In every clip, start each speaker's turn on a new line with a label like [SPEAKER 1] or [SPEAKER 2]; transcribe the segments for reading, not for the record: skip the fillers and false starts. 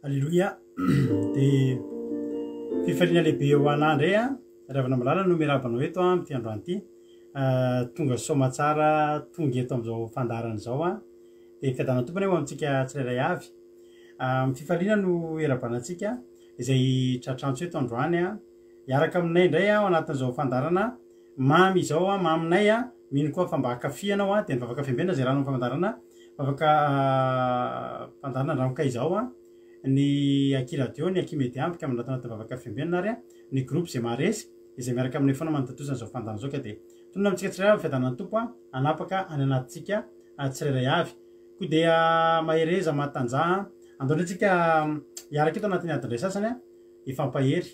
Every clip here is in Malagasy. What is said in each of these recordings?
[SPEAKER 1] Aleloia! Dia fifaliana lehibe ho anah indray an, ry havana malala no miarahaba anao eto amin'ity androany ity. Tonga soamatsara tonga eto amin'izao fandaharana izao an. Dia fiadanan'ny Tompo anie ho amintsika tsirairay avy. Amin'ny fifaliana no iarahabana antsika izay tratrantso eto androany an. Hiaraka aminay indray ao anatin'izao fandaharana mamy izao an, maminay an, mino koa fa mba hankafy ianao an, dia ny vavaka fiambenana izay rano amin'ny fandaharana vavaka fandaharana andramokay izao an, ny Aky Radio, ny Aky Media mpikambana ato anatin'ny vavaka fiambenana ary ny groupe izay maharesy izay miaraka aminay foana manatontosa an'izao fandaharana izao ka dia tonona amintsika tsirairay avy ny fiadanan'ny Tompo an, hanapaka any anatintsika tsirairay avy. Koa dia mahereza, mahatanjaha an, andao indray tsika hiaraka eto anatin'ny adiny iray sasany an, hifampahery,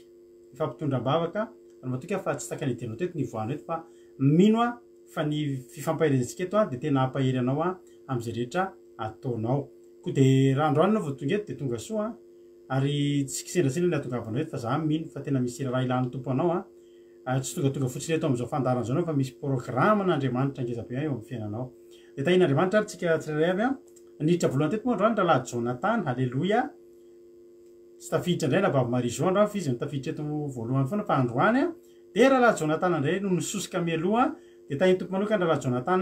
[SPEAKER 1] hifampitondra am-bavaka, ary matoky aho fa tsy takany hidiranao teto ny hivoahanao eto fa mino aho fa ny fifampaherezantsika eto dia tena hampahery anao amin'izay rehetra ataonao. Koa dia raha androany ianao vao tonga eto dia tonga soa ary tsy kisendrasendra ny hahatongavanao eto fa za mino fa tena misy raharaha ilan'ny Tompo anao ary tsy tongatonga fotsiny eto amin'izao fandaharana izao ianao fa misy programan'Andriamanitra ngeza be eo amin'ny fiainanao. Dia tahian'Andriamanitra ary tsika tsirairay avy. Niditra voalohany teto moa androany rahalahy Jonathan, haleloia. Tsy tafiditra indray Anabavy Marie Jo androany fa izy no tafiditra eto voalohany foana fa androany dia Rahalahy Jonathan indray no nisosoka mialoha dia tahin'ny Tompo manokana Rahalahy Jonathan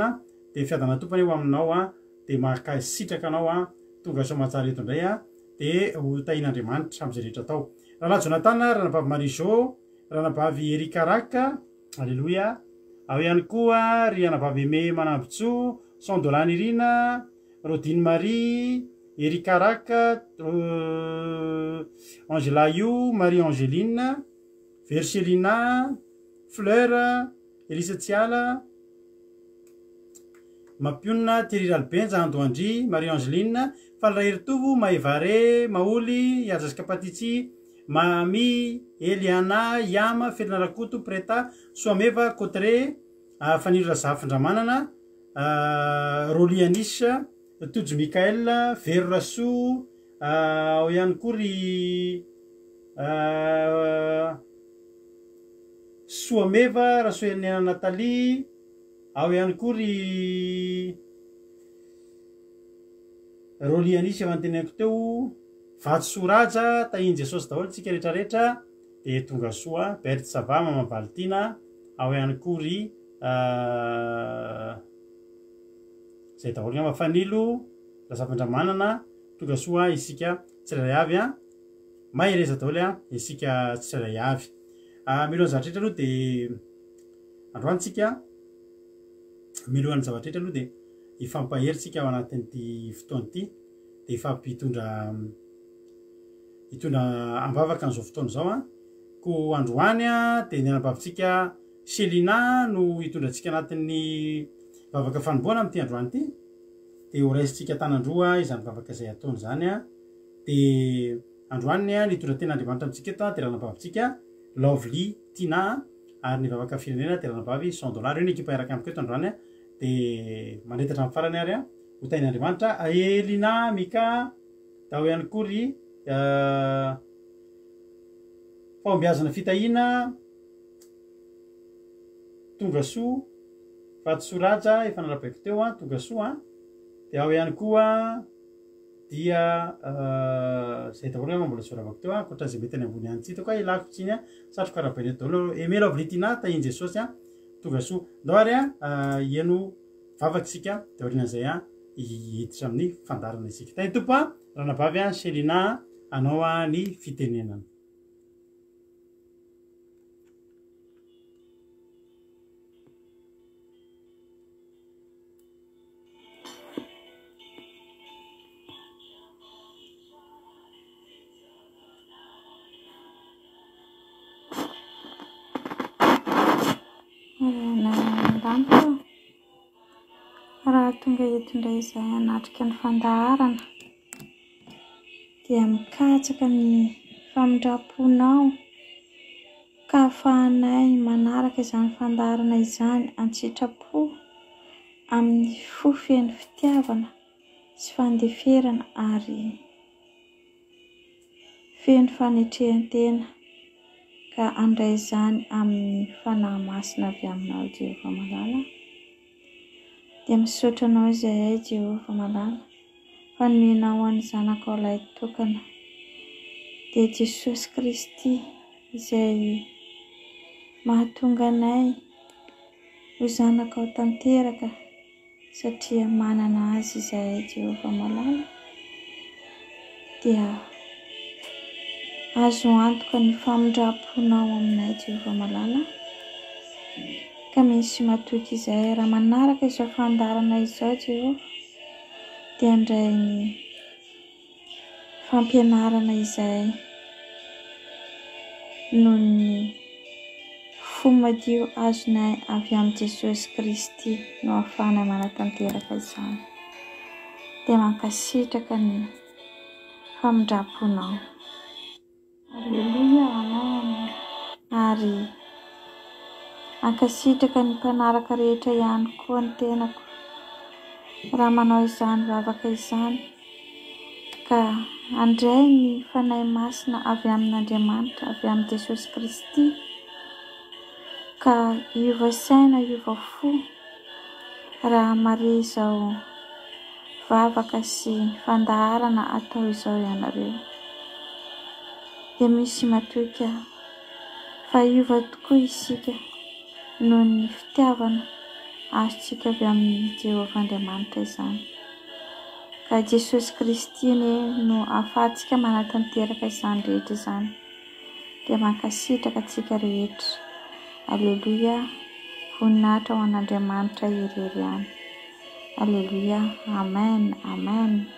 [SPEAKER 1] dia fiadanan'ny Tompo anie ho aminao dia mankasitraka anao tonga soamatsara eto indray dia ho tahin'Andriamanitra amin'izay rehetra atao Rahalahy Jonathan Ranabavy Marie Jo Ranabavy Erika Rak Aleloia ao ihany koa ry Anabavy Aimé Manambotsoa Sandola Nirina Rodine Marie, Erika Rak, Angela Io, Marie Angeline, Vercelina, Fleur, Elisa Tsiala, Mampionona, Thierry Ralibenja, Ando Andry, Marie Angeline, Faly Raheritovo, Maevare, Maholy, Ihajaska Patitsy, Mamy, Eliana, Yama, Felina Rakoto, Preta, Soameva, Cotre, Fanilo Razafindramanana, Rolly Anis, Tojo Michael, Vero Rasoa, ao ihany koa ry Soameva, Rasoheriniaina Nathalie, ao ihany koa ry Rolly Anis efa noteneniko teo, Vatosoa Raja, Tahian'i Jesosy daholo tsika rehetra rehetra dia tonga soa, Berthe Sava, Mama Valitiana, ao ihany koa ry Zay daholo ngamba Fanilo, Razafindramanana, tonga soa isika tsirairay avy an! Mahereza daholo an isika tsirairay avy. Milohan'ny zavatra rehetra aloha dia androany tsika milohan'ny zavatra rehetra aloha dia hifampahery tsika ao anatin'ity fotoana ity dia hifampitondra hitondra am-bavaka an'izao fotoana izao an. Koa androany dia ny anabavintsika Selina no hitondra antsika anatin'ny vavaka fanombohana amin'ity androany ity. Dia ho raisintsika an-tanan-droa izany vavaka izay ataony izany. Dia androany ny hitondra tenin'Andriamanitra amintsika eto dia ranabavintsika Lovely Tina ary ny vavaka firenena dia ranabavy Cent Dollars. Ireo ny ekipa hiaraka amiko eto androany. Dia mandeha hatramin'ny farany ary ho tahin'Andriamanitra. Elina, Mika, dia ao ihany koa ry fahombiazana fitahiana. Tonga soa Vatosoa Raja efa narabaiko teo an, tonga soa an, dia ao ihany koa dia zay daholo angamba mbola tsy voarabako teo an, ankoatran'izay mety any ambony any tsy hitako an, ialako tsiny an, satriko arabaina eto daholo nareo, Aimé Lovely Tina, tahin'i Jesosy an, tonga soa. Ndao ary an, hihaino vavaka isika, dia aorianan'izay an, hiditra amin'ny fandaharana isika. Tahin'ny Tompo an, ranabavy an, Shelina an, anao an ny fitenenana.
[SPEAKER 2] Lanitra ô! Raha tonga eto indray izahay hanatrika ny fandaharana dia mikatsaka ny famindram-ponao ka ahafahanay manaraka izany fandaharana izany an-tsitrapo amin'ny fo feno fitiavana sy fandeferana ary feno fanetren-tena ka handray izany amin'ny Fanahy Masina avy aminao Jehovah Malala. Dia misaotra Anao izahay Jehovah Malala. fa nomenao an'ny Zanakao Lahitokana, dia Jesosy Kristy izay mahatonga anay ho zanakao tanteraka satria manana Azy izahay Jehovah malala, dia azo antoka ny famindram-ponao aminay Jehovah malala, ka misy matoky izahay raha manaraka izao fandaharana izao Jehovah, dia handray ny fampianarana izay noho ny fo madio azonay avy amin'i Jesosy Kristy no ahafahanay manatanteraka izany. Dia mankasitraka ny famindram-ponao. Aleloia amen. Ary ankasitraka ny mpanaraka rehetra ihany koa ny tenako raha manao izany vavaka izany ka handray ny Fanahy Masina avy amin'Andriamanitra avy amin'i Jesosy Kristy ka hiova saina hiova fo raha mahare izao vavaka sy fandaharana atao izao ianareo dia misy matoky aho fa hiova tokoa isika noho ny fitiavana azontsika avy amin'i Jehovah Andriamanitra izany. Ka Jesosy Kristy anie no ahafahantsika manatanteraka izany rehetra izany. Dia mankasitraka antsika rehetra. Aleloia, voninahitra ho an'Andriamanitra irery ihany. Aleloia, amen, amen.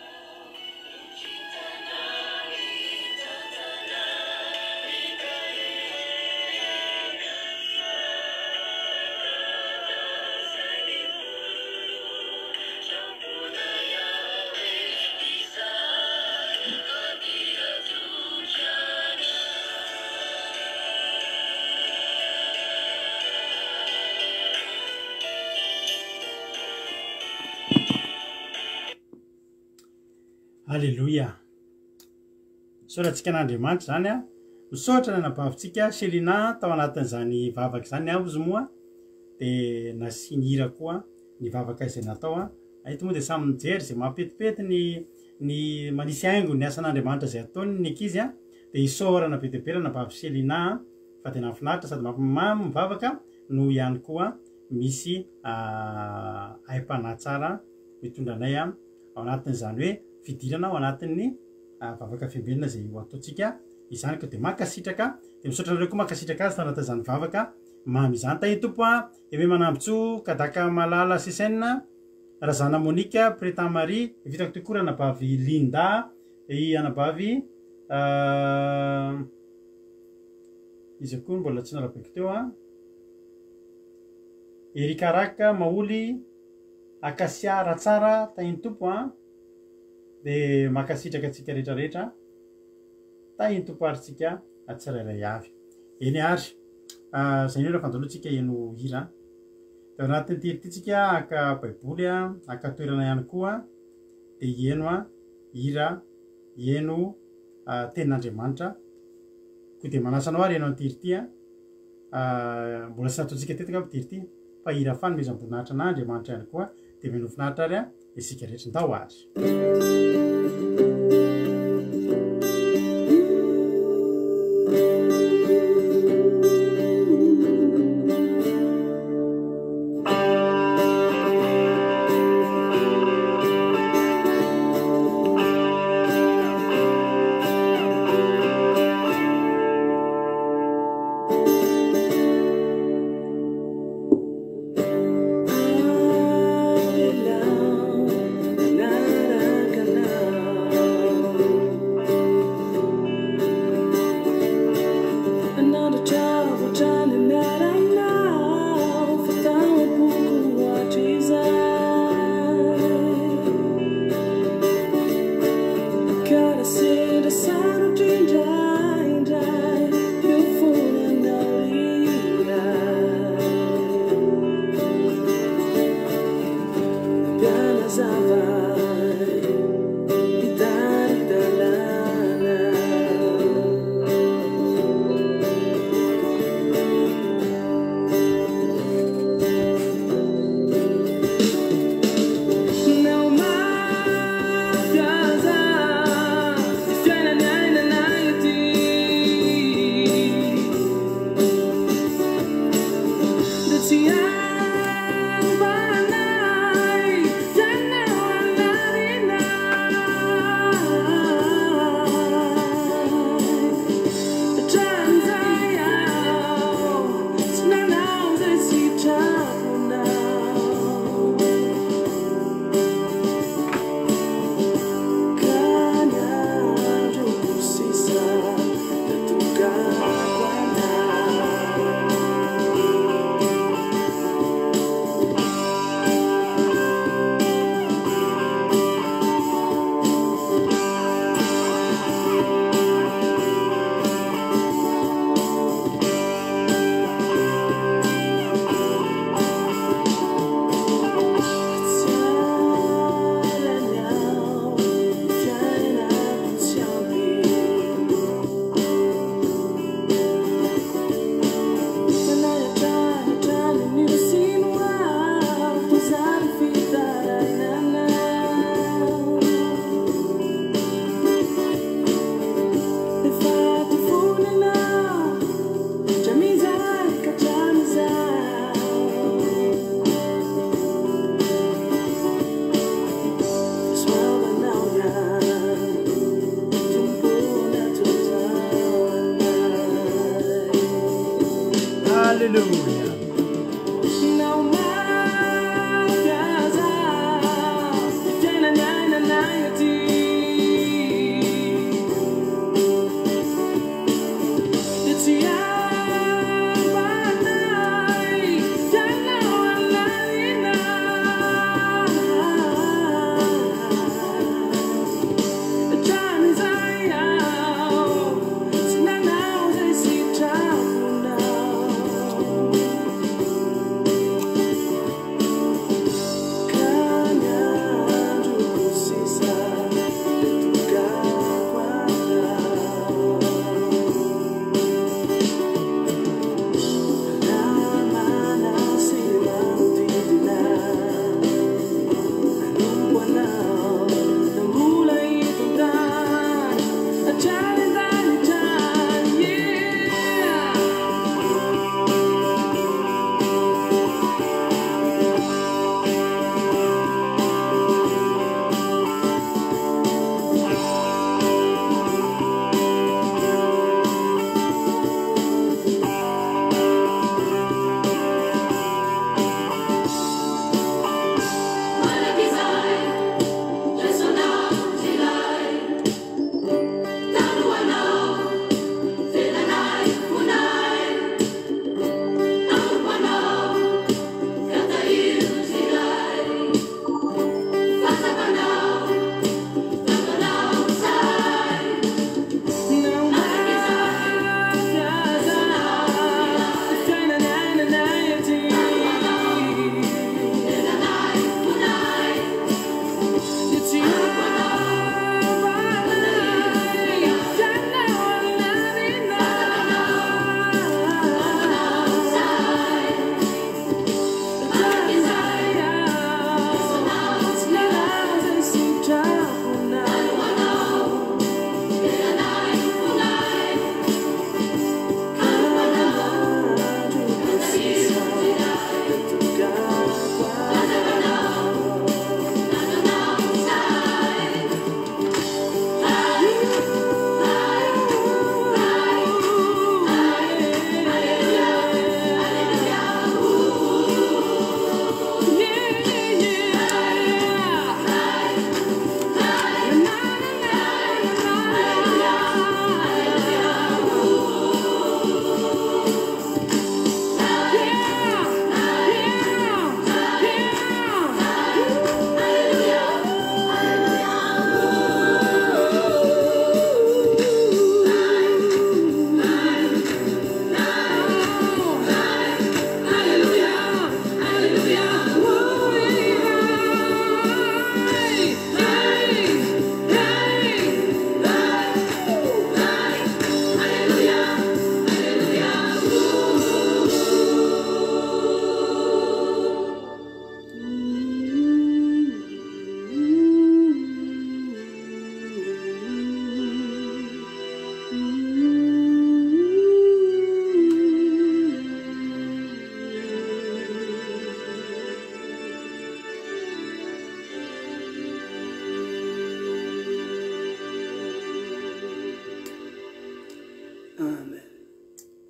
[SPEAKER 1] Aleloia. Misaotra antsika an'Andriamanitra izany a. Misaotra ny anabavintsika Selina tao anatin'izany vavaka izany aozy moa dia nasiany hira koa ny vavaka izay natao a. Eto moa dia samy mijery izay mampetipety ny ny manisy haingo ny asan'Andriamanitra izay ataony ny ankizy a. Dia isaorana be dia be ry anabavy Selina a, fa dia nahafinaritra sady mampimamy mivavaka no ihany koa misy aim-panahy tsara mitondra anay ao anatin'izany hoe fidirana ao anatin'ny vavaka fiambenana izay ho ataontsika izany ka dia mankasitraka dia misaotra anareo koa mankasitraka azy tao anatin'izany vavaka mamy izany. Tahin'ny Tompo a, Aimé Manambintsoa, Kadaka Malala Sesena, Razana Monica, Preta Marie, vitako tokoa ranabavy Linda, i anabavy iza koa mbola tsy narabaiko teo a, Erika Raka, Maholy, Acacia Ratsara, tahin'ny Tompo a, dia mankasitraka antsika rehetra rehetra, tahin'ny Tompo ary tsika tsirairay avy. Eny ary, izay indrindra fa andao aloha tsika heno hira. Dia ao anatin'ity hira ity tsika haka baiboly, haka toerana ihany koa, dia heno hira, heno tenin'Andriamanitra. Koa dia manasa anao ary heno an'ity hira ity. Mbola tsy nataontsika teto angamba ity hira ity, fa hira fanomezam-boninahitra an'Andriamanitra ihany koa, dia mino ho finaritra ary isika rehetra. Ndao ary.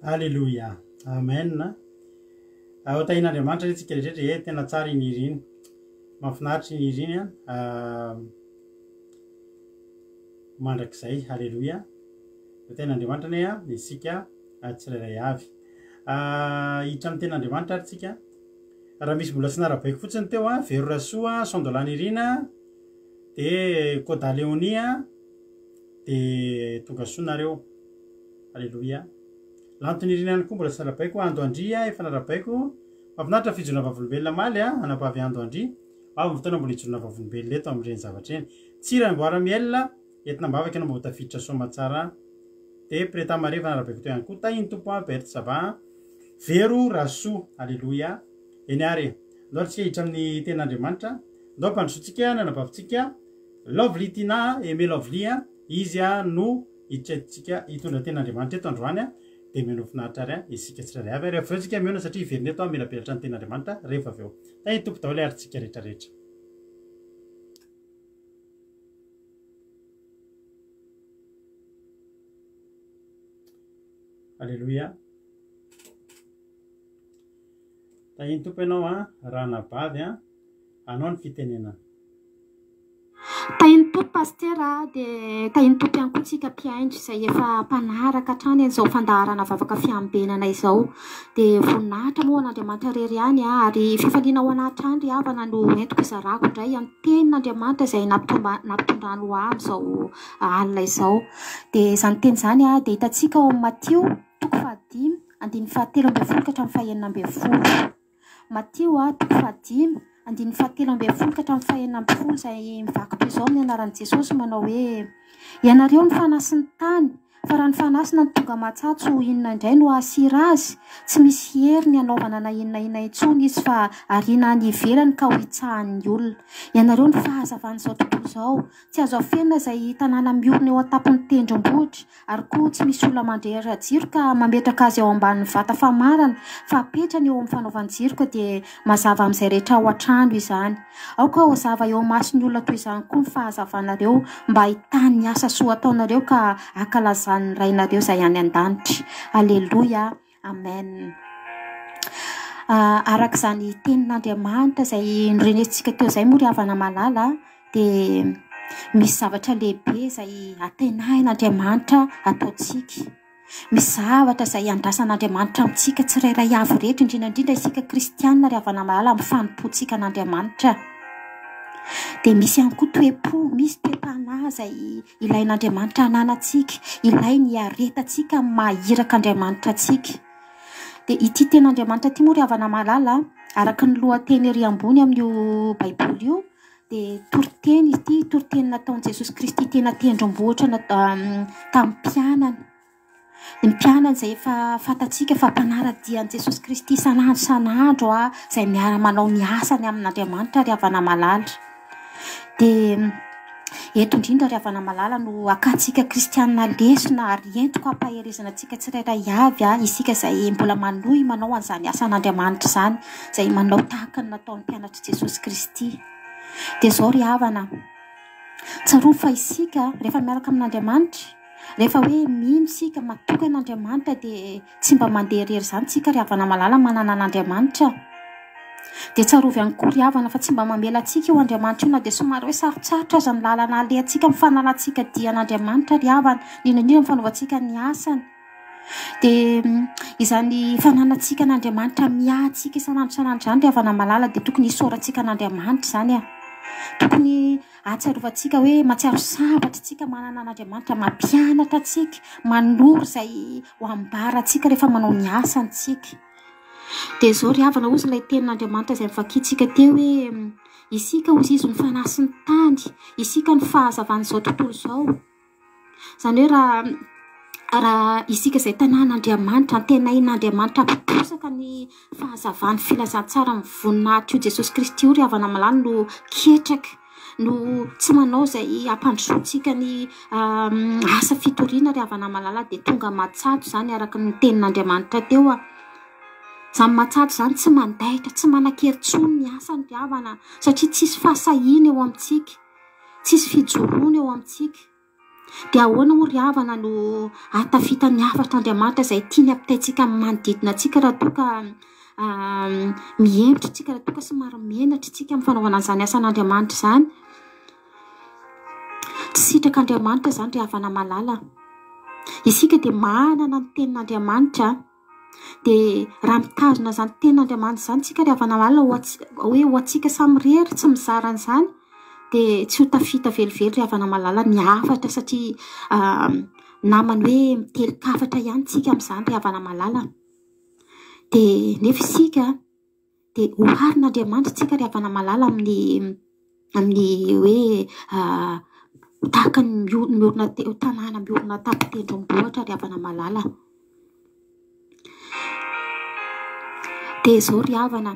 [SPEAKER 1] Aleloia. Amen. Ho tahian'Andriamanitra anie tsika rehetra e, tena tsara iny hira iny. Mahafinaritra iny hira iny an. Mandrakizay. Aleloia. Ho tahian'Andriamanitra anie an, isika tsirairay avy. Hiditra amin'ny tenin'Andriamanitra ary tsika. Raha misy mbola tsy narabaiko fotsiny teo an, Vero Rasoa, Sondolanirina, dia Koda Léonie an, dia tonga soa nareo. Aleloia. Lantonirina ihany koa mbola tsy narabaiko, Ando Andria efa narabaiko. Mahafinaritra ny fijoroana vavolombelona omaly a, anabavy Ando Andria. Avy ny fotoana mbola hijoroana vavolombelona eto amin'ireny zavatra ireny. Tsira Amboara Miel, entina am-bavaka ianao mba ho tafiditra soamatsara. Dia Preta Maria efa narabaiko teo ihany koa. Tahin'ny Tompo an, Berthe ça va an. Vero Rasoa. Aleloia. Eny ary e. Ndao ary tsika hiditra amin'ny tenin'Andriamanitra. Ndao ampandrosoantsika ny anabavintsika Lovely Tina, Aimé Lovely a, izy no hiditra eto hitondra tenin'Andriamanitra eto androany dia mihaino finaritra ary isika tsirairay avy ary avy eo tsika mihaona satria hiverina eto hamelabelatra ny tenin'Andriamanitra rehefa avy eo. Tahin'ny Tompo daholo ary tsika rehetra rehetra. Aleloia. Tahin'ny Tompo ianao an, ranabavy an, anao ny fitenenana.
[SPEAKER 3] Tahin'ny Tompo Pasitera a, dia tahin'ny Tompo ihany koa tsika mpihaino izay efa mpanaraka hatrany an'izao fandaharana vavaka fiambenana izao. Dia voninahitra moa ho an'Andriamanitra irery ihany a, ary fifaliana ho anah hatrany ry havana no entiko hizarako indray ny tenin'Andriamanitra izay nampitondrany ho ahy amin'izao alina izao. Dia izany teny izany a, dia hitantsika ao amin'ny Matio toko fahadimy andininy fahatelo ambin'ny folo ka hatramin'ny fahenina ambin'ny folo. Matio toko fahadimy, andininy fahatelo ambin'ny folo ka hatramin'ny fahenina ambin'ny folo izay mivaky toy izao amin'ny anaran'i Jesosy manao hoe, Ianareo no fanasin'ny tany, fa raha ny fanasina no tonga mahatsatso, inona indray no hahasira azy? Tsy misy hery ny hanaovana na inona inona intsony izy fa ariana any ivelany ka ho hitsahan'ny olona. Ianareo no fahazavan'izao tontolo izao. Tsy azo afenina izay tanàna miorina eo an-tampon'ny tendrombohitra. Ary koa tsy misy olona mandrehitra jiro ka mametraka azy ao ambanin'ny vata famarana, fa apetrany eo amin'ny fanaovan-jiro ka dia mazava amin'izay rehetra ao an-trano izany. Aoka hozava eo imason'ny olona toy izany koa ny fahazavanareo, mba hahitany ny asa soa ataonareo ka hankalazany ny Rainareo izay any an-danitra. Aleloia. Amen. Araka izany tenin'Andriamanitra izay norenesintsika teo izay moa ry havana malala dia misy zavatra lehibe izay antenain'Andriamanitra ataontsika. Misy zavatra izay andrasan'Andriamanitra amintsika tsirairay avy rehetra, indrindra indrindra isika kristianina ry havana malala amin'ny fanompoantsika an'Andriamanitra. Dia misy ihany koa toe-po, misy toe-panahy izay Ilain'Andriamanitra hananantsika, ilainy hiaretantsika amin'ny maha irak'Andriamanitra antsika. Dia ity tenin'Andriamanitra ity moa ry havana malala, araka ny lohateny ery ambony amin'io Baiboly io, dia toriteny ity, toriteny nataon'i Jesosy Kristy teny an-tendrombohitra tamin'ny mpianany. Ny mpianany izay efa fantatsika fa mpanara-dia an'i Jesosy Kristy isan'andro isan'andro, izay miara-manao ny asany amin'Andriamanitra ry havana malala. Dia eto indrindra ry havana malala no hakantsika kristianina lesona ary entiko hampaherezana antsika tsirairay avy, isika izay mbola manohy manao an'izany asan'Andriamanitra izany, izay manao tahaka ny nataon'ny mpianatr'i Jesosy Kristy. Dia izao ry havana, tsarovy fa isika rehefa miaraka amin'Andriamanitra, Rehefa hoe mino isika, matoky an'Andriamanitra dia tsy mba mandeha irery izany isika ry havana malala manana an'Andriamanitra. Dia tsarovy ihany koa ry havana fa tsy mba mamela antsika io Andriamanitra io na dia somary hoe sarotsarotra aza ny lalana alehantsika amin'ny fanalantsika dia an'Andriamanitra ry havana, indrindra indrindra amin'ny fanaovantsika ny asany. Dia izany fananantsika an'Andriamanitra miahy antsika isan'andro isan'andro izany ry havana malala dia tokony hisaorantsika an'Andriamanitra izany e. Tokony Ahatsiarovantsika hoe mahatsiaro sambatra isika manana an'Andriamanitra mampianatra antsika, manoro izay ho ambara antsika rehefa manao ny asany isika. Dia izao ry havana, hozy ilay tenin'Andriamanitra izay novakintsika teo hoe isika hozy izy no fanahy sy ny tany, isika no fahazavan'izao tontolo izao. Izany hoe raha raha isika izay tanàn'Andriamanitra, antenain'Andriamanitra hampiposaka ny fahazavan'ny filazantsara amin'ny voninahitr'io Jesosy Kristy io ry havana malala no ketraka, no tsy manao izay hampandrosoantsika ny asa fitoriana ry havana malala dia tonga matsatso izany araka ny tenin'Andriamanitra teo a. Izany matsatso izany tsy mandaitra, tsy manan-kery intsony ny asany ry havana satria tsisy fahasahiana eo amintsika. Tsisy fijoroana eo amintsika. Dia ahoana moa ry havana no hahatafita ny hafatr'Andriamanitra izay tiany hampitaintsika amin'ny manodidina antsika raha toa ka mihemotra isika, raha toa ka somary menatra isika amin'ny fanaovana an'izany asan'Andriamanitra izany? Tsy sitrak'Andriamanitra izany ry havana malala. Isika dia manana ny tenin'Andriamanitra. Dia raha mitazona izany tenin'Andriamanitra izany isika ry havana malala, ho antsika, hoe ho antsika samirery tsy mizara an'izany, dia tsy ho tafita velively ry havana malala ny hafatra satria namany hoe mitelin-kafatra ihany isika amin'izany ry havana malala. Dia nefa isika dia oharin'Andriamanitra isika ry havana malala amin'ny amin'ny hoe tahaka ny miorina tanàna miorina tampon-tendrombohitra ry havana malala. Dia izao ry havana,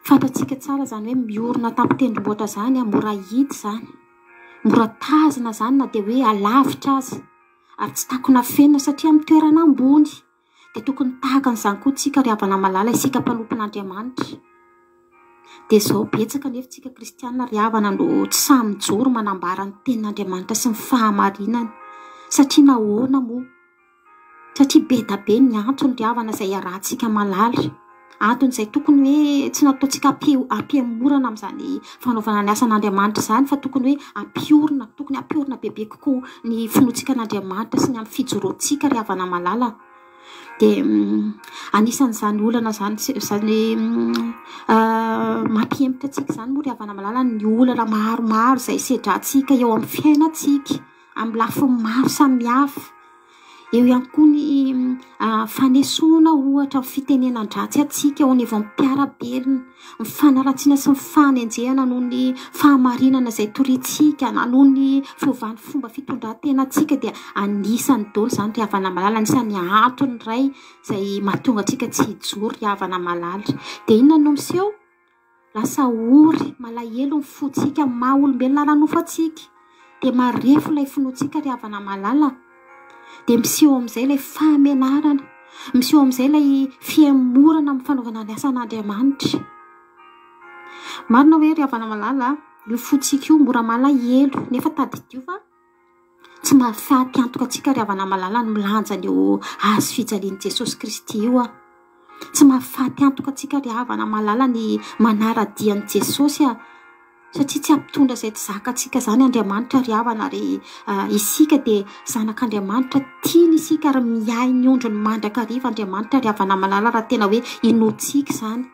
[SPEAKER 3] fantatsika tsara izany hoe miorina tampon-tendrombohitra izany, mora hita izany, mora tazana izany na dia hoe alavitra aza, ary tsy takona afenina satria amin'ny toerana ambony. Dia tokony tahaka an'izany koa tsika ry havana malala, isika mpanompon'Andriamanitra. Dia izao, betsaka anefa tsika kristiana ry havana no tsy sahy mijoro manambara ny tenin'Andriamanitra sy ny fahamarinany. Satria nahoana moa? Satria be da be ny antony ry havana izay iarahantsika malala. Antony izay tokony hoe tsy nataontsika ampihemorana amin'izany fanaovana ny asan'Andriamanitra izany fa tokony hoe ampiorina, tokony ampiorina bebe kokoa ny finoantsika an'Andriamanitra sy ny amin'ny fijoroantsika ry havana malala. Dia anisan'izany olana izany, izany mampihemotra antsika izany moa ry havana malala ny olana maromaro izay sedrantsika eo amin'ny fiainantsika, amin'ny lafiny maro samihafa. Eo ihany koa ny fanesoana ohatra ny fitenenan-dratsy antsika eo anivon'ny mpiara-belona, ny fanaratsiana sy ny fanenjehana noho ny fahamarinana izay toriantsika na noho ny fiovan'ny fomba fitondran-tenantsika dia anisan'ny daholo izany ry havana malala, anisan'ny antony iray izay mahatonga antsika tsy hijoro ry havana malala. Dia inona no miseho? Lasa ory, malahelo ny fontsika amin'ny maha olombelona ara-nofo antsika. Dia marefo ilay finoantsika ry havana malala. Dia miseho amin'izay ilay fahamenarana, miseho amin'izay ilay fihemorana amin'ny fanaovana ny asan'Andriamanitra. Marina hoe ry havana malala, io fontsika io mora malahelo, nefa tadidio fa Tsy mahafaty antoka antsika ry havana malala ny milanja an'io hazo fijalian'i Jesosy Kristy io aho. Tsy mahafaty antoka antsika ry havana malala ny manara-dia an'i Jesosy aho. Satria tsy hampitondra izay tsy zakantsika izany Andriamanitra ry havana ary isika dia zanak'Andriamanitra, tiany isika ary miahy ny ondriny mandrakariva Andriamanitra ry havana malala raha tena hoe inoantsika izany.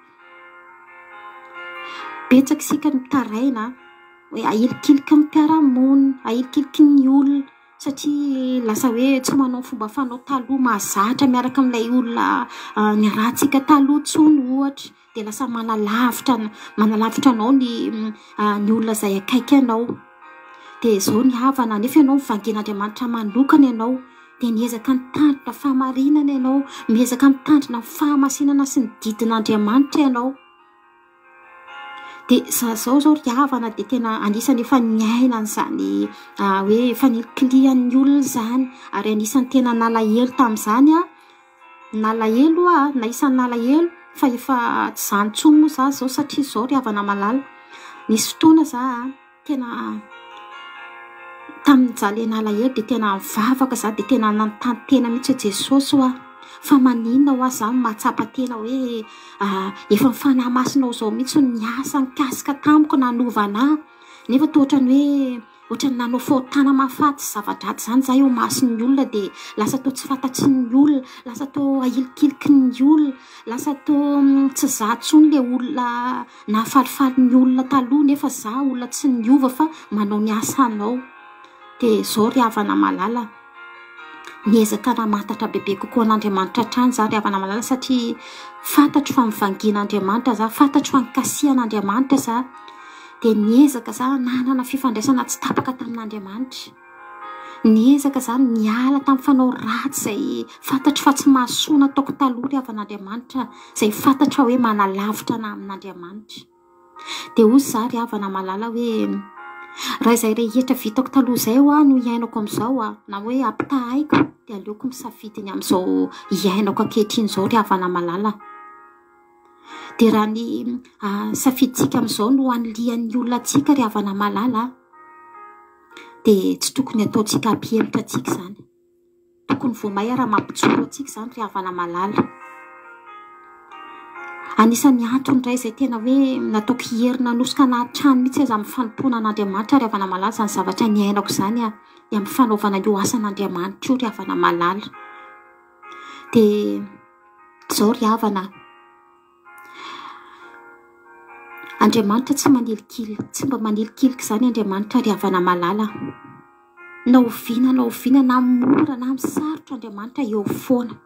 [SPEAKER 3] Betsaka isika no mitaraina hoe ahilikiliky ny mpiara-monina, ahilikiliky ny olona satria lasa hoe tsy manao ny fomba fanao taloha mahazatra miaraka amin'ilay olona niarahantsika taloha intsony ohatra dia lasa manalavitra manalavitra anao ny ny olona izay akaiky anao. Dia izao ny havana, nefa ianao mivangen'Andriamanitra manokana ianao dia miezaka mitandrina fahamarinana ianao, miezaka mitandrina ny fahamasinana sy ny didin'Andriamanitra ianao. Dia za zao zao ry havana dia tena anisan'ny efa niaina an'izany hoe fanilikilihan'ny olona izany ary anisan'ny tena nalahelo tamin'izany aho, nalahelo aho, na isan'ny nalahelo fa efa tsy izany intsony moa za zao satria izao ry havana malala, nisy fotoana za Tena tamin'ny nijaly nalahelo dia tena nivavaka za dia tena nanontany tena mihitsy hoe Jesosy hoa fa maninona hoa za no mahatsapa tena hoe efa ny fanahy masinao izao mihitsy no niasa nikasika tamiko nanova anah nefa toa ohatran'ny hoe ohatran'ny nanao fahotana mahafaty sy zava-dratsy izany za eo imason'ny olona dia lasa toa tsy fantatry ny olona, lasa toa ahilikiliky ny olona, lasa toa tsy za intsony ilay olona Nahafalifaly ny olona taloha nefa za olona tsy niova fa manao ny asanao. Dia zao ry havana malala, miezaka namantatra bebe kokoa an'Andriamanitra hatrany za ry havana malala satria fantatro fa mivangian'Andriamanitra za, fantatro fa nikasihan'Andriamanitra za. Dia niezaka za nanana fifandraisana tsy tapaka tamin'Andriamanitra. Niezaka za niala tamin'ny fanao ratsy izay fantatro fa tsy mahasoa nataoko taloha ry havan'Andriamanitra, izay fantatro fa hoe manalavitra anah amin'Andriamanitra. Dia hoy za ry havana malala hoe, raha izay rehetra vitako taloha izay hoa no iainako amin'izao a, na hoe ampitahaiko, dia aleoko misafidy ny amin'izao iainako ankehitriny izao ry havana malala. Dia raha ny safidintsika amin'izao no hanilihan'ny olona antsika ry havana malala a. Dia tsy tokony hataontsika hampihemotra antsika izany. Tokony vao may ara mampijoro antsika izany ry havana malala. Anisan'ny antony iray izay tena hoe nataoko hery nanosika anah hatrany mihitsy aza amin'ny fanompoana an'Andriamanitra ry havana malala izany zavatra niainako izany an, ny amin'ny fanaovana io asan'Andriamanitra io ry havana malala. Dia izao ry havana. Andriamanitra tsy manilikilika, tsy mba manilikilika izany Andriamanitra ry havana malala. Na oviana na oviana na amin'ny mora na amin'ny sarotra Andriamanitra eo foana.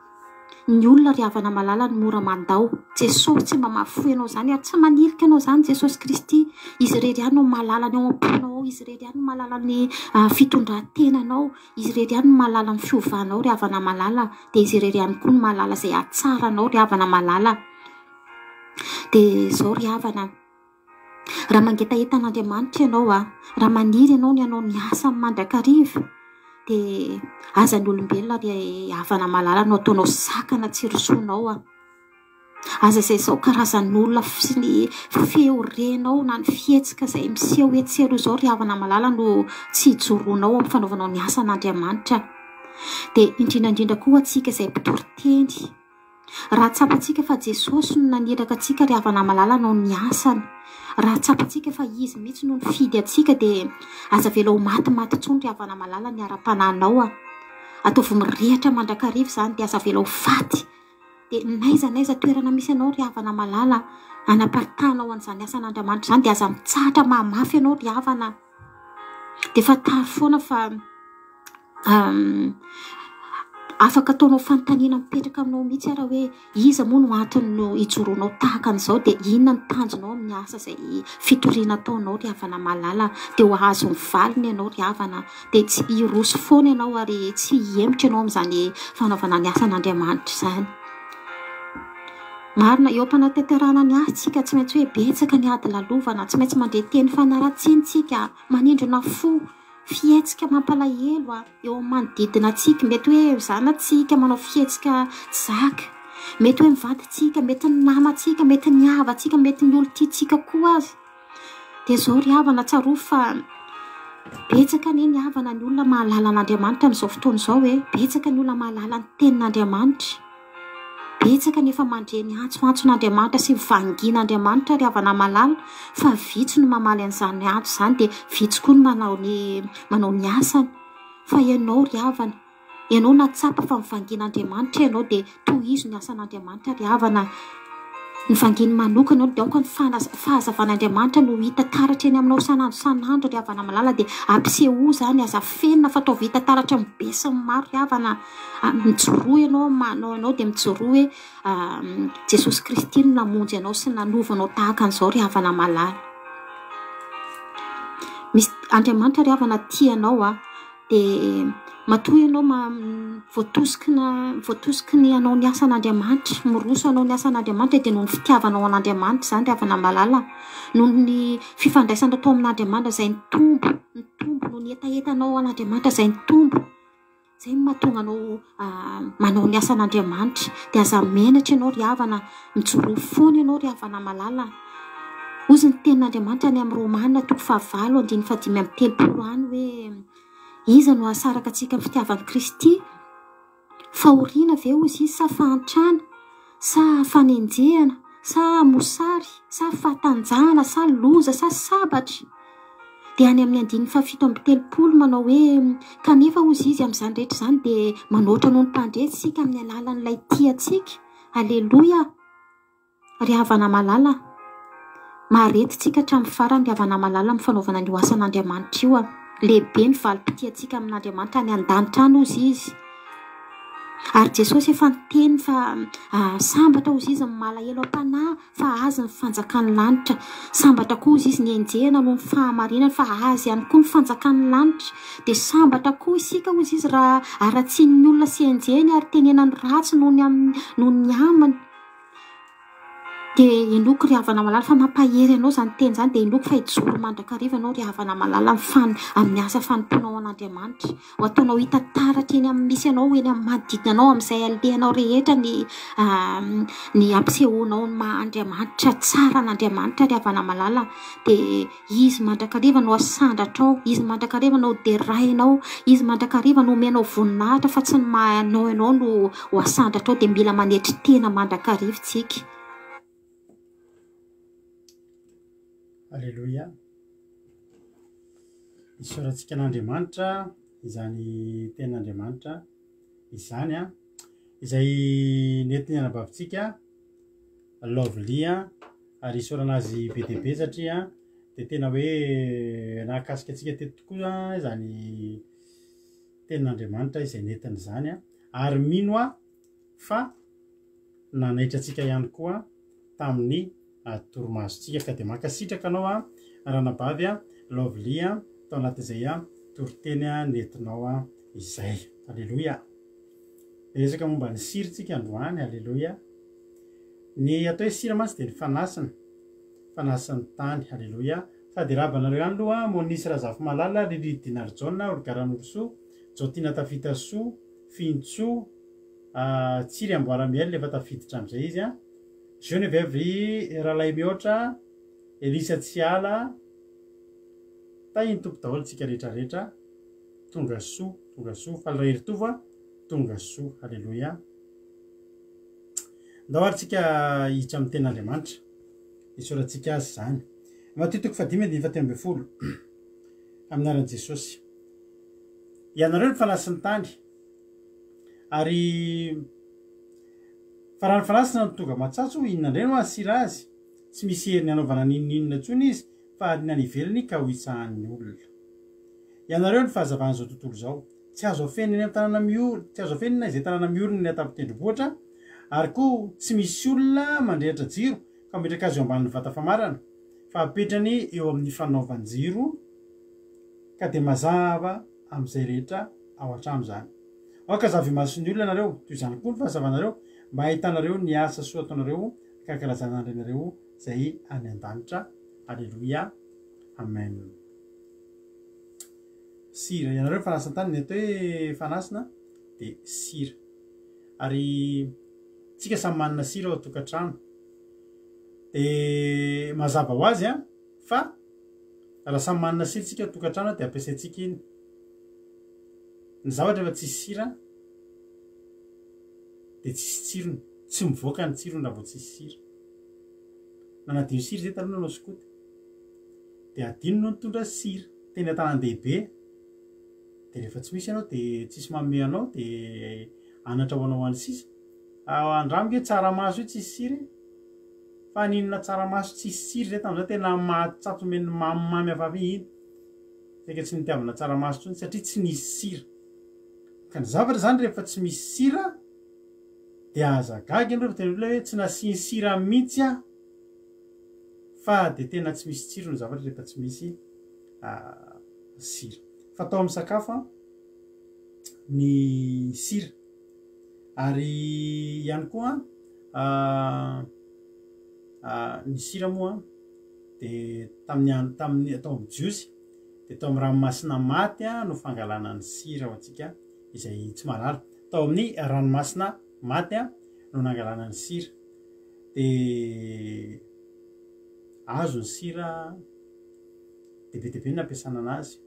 [SPEAKER 3] Ny olona ry havana malala no mora mandao. Jesosy tsy mba mahafoy anao izany ary tsy manilika anao izany Jesosy Kristy. Izy irery ihany no mahalala ny ao am-ponao ao, Izy irery ihany no mahalala ny ah, fitondran-tenanao, Izy irery ihany no mahalala ny fiovanao ry havana malala, dia Izy irery ihany koa no mahalala izay hahatsara anao ry havana malala. Dia izao ry havana, raha mangetaheta an'Andriamanitra ianao a, raha maniry ianao ny hanao ny asany mandrakariva, dia aza ny olombelona ry havana malala no ataonao sakana tsy hirosoanao a. Aza izay izao karazan'olona sy ny feo renao na ny fihetsika izay miseho etsy sy eroa izao ry havana malala no tsy hijoroanao amin'ny fanaovanao ny asan'Andriamanitra. Dia indrindra indrindra koa antsika izay mpitory teny. Raha tsapantsika fa Jesosy no naniraka antsika ry havana malala hanao ny asany, raha tsapantsika fa Izy mihitsy no nifidy antsika dia aza avela ho matimaty intsony ry havana malala ny ara-panahinao a. Ataovy mirehitra mandrakariva izany dia aza avela ho faty. Dia n'aiza n'aiza toerana misy anao ry havana malala anaparitahanao an'izany asan'Andriamanitra izany dia aza mitsahatra mahamafy ianao ry havana. Dia fantaro foana fa afaka ataonao fanontaniana mipetraka aminao mihitsy ara hoe iza moa no antony no ijoroanao tahaka an'izao dia inona ny tanjonao amin'ny asa izay fitoriana ataonao ry havana malala. Dia ho ahazo ny valiny ianao ry havana. dia tsy hiroso foana ianao ary tsy hihemotra ianao amin'izany fanaovana ny asan'Andriamanitra izany. Marina, eo am-panatanterahana ny asa isika, tsy maintsy hoe betsaka ny ady lalovana, tsy maintsy mandre teny fanaratsiana isika, manindrona fo, fihetsika mampalahelo eo amin'ny manodidina antsika, mety hoe zanatsika manao fihetsika tsy zaka, mety hoe ny vadintsika, mety ny namantsika, mety ny havantsika, mety ny olon-tiantsika koa aza. Dia izao ry havana, tsarovy fa betsaka anie ny havana ny olona mahalala an'Andriamanitra amin'izao fotoana izao e. Betsaka ny olona mahalala ny tenin'Andriamanitra. Betsaka ny efa mandre ny antsoantson'Andriamanitra sy ny vangin'Andriamanitra ry havana malala, fa vitsy no mamaly an'izany antso izany dia vitsy koa ny manao ny manao ny asany. Fa ianao ry havana, Ianao nahatsapa fa mivangian'Andriamanitra ianao dia tohizo ny asan'Andriamanitra ry havana. Ny vanginy manokana aloha dia aoka ny fahazavan'Andriamanitra no hita taratra eny aminao isan'andro isan'andro ry havana malala dia ampisehoa izany, aza afenina fa ataovy hita taratra amin'ny be sy ny maro ry havana. Mijoroa ianao amin'ny maha anao anao dia mijoroa hoe Jesosy Kristy no namonjy anao sy nanova anao tahaka an'izao ry havana malala. Misy Andriamanitra ry havana tia anao a. Dia matoa ianao voatosiky na voatosiky ny hanao ny asan'Andriamanitra, miroso hanao ny asan'Andriamanitra dia noho ny fitiavanao an'Andriamanitra izany ry havana malala, noho ny fifandraisana tao amin'Andriamanitra izay nitombo, nitombo, noho ny hetahetanao an'Andriamanitra izay nitombo. Izay no mahatonga anao manao ny asan'Andriamanitra. Dia aza menatra ianao ry havana, mijoroa foana ianao ry havana malala. Hozy ny tenin'Andriamanitra any amin'ny Romana toko fahavalo andininy fahadimy amby telopolo any hoe iza no hahasaraka antsika amin'ny fitiavan'i Kristy? Fahoriana ve hozy izy sa fahantrana? Sa fanenjehana? Sa mosary? Sa fahatanjahana? Sa loza? Sa sabatra? Dia any amin'ny andininy fahafito amby telopolo manao hoe kanefa hozy izy amin'izany rehetra izany dia manoatra noho ny mpandresy isika amin'ny alalan'ilay tia antsika. Aleloia! Ry havana malala, maharety tsika hatramin'ny farany ry havana malala amin'ny fanaovana an'io asan'Andriamanitra io. Lehibe ny valim-pitiantsika amin'Andriamanitra any an-danitra any hozy izy. Ary Jesosy efa niteny fa sambatra hozy izy ny malahelo am-panahy fa azy ny fanjakan'ny lanitra. Sambatra koa hozy izy ny enjehina noho ny fahamarinana fa azy ihany koa ny fanjakan'ny lanitra. Dia sambatra koa isika hozy izy raha haratsian'ny olona sy enjehiny ary tenenany ratsy noho ny aminy, noho ny aminy. Dia inoako ry havana malala fa mampahery anao izany teny izany, dia inoako fa hijoro mandrakariva ianao ry havana malala amin'ny fan, amin'ny asa fanompoanao an'Andriamanitra. Ho ataonao hita taratra eny amin'ny misy anao, eny amin'ny manodidina anao, amin'izay alehanao rehetra ny ny hampisehoanao ny maha Andriamanitra tsara an'Andriamanitra ry havana malala. Dia Izy mandrakariva no asandratrao, Izy mandrakariva no derainao, Izy mandrakariva no omenao voninahitra fa tsy ny maha anao ianao no ho asandratrao dia mila manetry tena mandrakariva tsika.
[SPEAKER 1] Aleloia. Isaorantsika an'Andriamanitra izany tenin'Andriamanitra izany an, izay nentin'ny anabavintsika Lovely an. ary isaorana azy be dia be satria dia tena hoe nahakasika antsika teto tokoa izany tenin'Andriamanitra izay nentiny izany ary mino aho fa nanaitra antsika ihany koa tamin'ny torimasontsika ka dia mankasitraka anao a ranabavy a Lovely a tao anatin'izay a toriteny a nentinao a izay. Aleloia. Resaka momba ny sira tsika androany. Aleloia. Ny atao hoe sira mantsy dia ny fanasina, fanasin'ny tany. Aleloia. Sady irahaba anareo ihany aloha, Monisy Razafimalala, Lily Dinarijaona, Olga Ranorosoa, Jaotiana Tafitasoa, Fintsoa, Tsiry Amboara Miel efa tafiditra amin'izay izy an. Geneviève Ralaimihoatra, Elisa Tsiala, Tahin'ny Tompo daholo tsika rehetra rehetra. Tonga soa, tonga soa. Faly Raheritovo a, tonga soa. Aleloia. Ndao ary tsika hiditra amin'ny tenin'Andriamanitra. Isaorantsika azy izany. Matio toko fahadimy andininy fahatelo ambin'ny folo. Amin'ny anaran'i Jesosy. Ianareo ny fanasin'ny tany. Ary fa raha ny fanasina no tonga matsatso, inona indray no hahasira azy? Tsy misy heriny hanaovana n'inon'inona intsony izy, fa ariana any ivelany ka ho hitsahan'ny olona. Ianareo ny fahazavan'izao tontolo izao. Tsy azo afenina eny amin'ny tanàna miorina, tsy azo afenina izay tanàna miorina eny an-tampon-tendrombohitra, ary koa tsy misy olona mandrehitra jiro ka mametraka azy eo ambanin'ny vata famarana, fa apetrany eo amin'ny fanaovan-jiro, ka dia mazava amin'izay rehetra ao an-trano izany. Aoka hazava imason'ny olona ianareo, toy izany koa ny fahazavanareo, mba hahitanareo ny asa soa ataonareo ka hankalazana ny Rainareo izay any an-danitra. Aleloia. Amen. Sira, ianareo ny fanasan-tany, ny atao hoe fanasina dia sira. Ary tsika samy manana sira ao an-tokantrano. Dia mazava ho azy an, fa raha samy manana sira tsika ao an-tokantrano dia ampiasaintsika iny. Ny zavatra efa tsisy sira dia tsisy tsirony, tsy mivoaka ny tsirony raha vao tsisy sira. Nanadino sira zay taloha nanao skoto. Dia adino no nitondra sira. Teny an-tanàn-dehibe dia rehefa tsy misy ianao dia tsisy manome anao dia anatra ho anao any sisa. Andramo nge tsaramaso io tsisy sira e. Fa n'inona tsaramaso tsisy sira zay tamin'izay tena mahatsatso omen'ny mamimamy hafahafa iny. Saika tsy nitiavana tsaramaso intsony satria tsy nisy sira. Ka ny zavatra izany rehefa tsy misy sira dia aza gaga ianareo fa tena olona hoe tsy nasiany sira mihitsy aho fa dia tena tsy misy tsiro ny zavatra rehefa tsy misy sira. Fatao amin'ny sakafo ny sira ary ihany koa ny sira moa dia tamin'ny andro tamin'ny tao amin'ny jiosy dia tao amin'ny ranomasina maty no fangalana ny sira ho antsika izay tsy mahalala. Tao amin'ny ranomasina maty no nangalana ny sira dia azo ny sira dia be dia be ny nampiasana anazy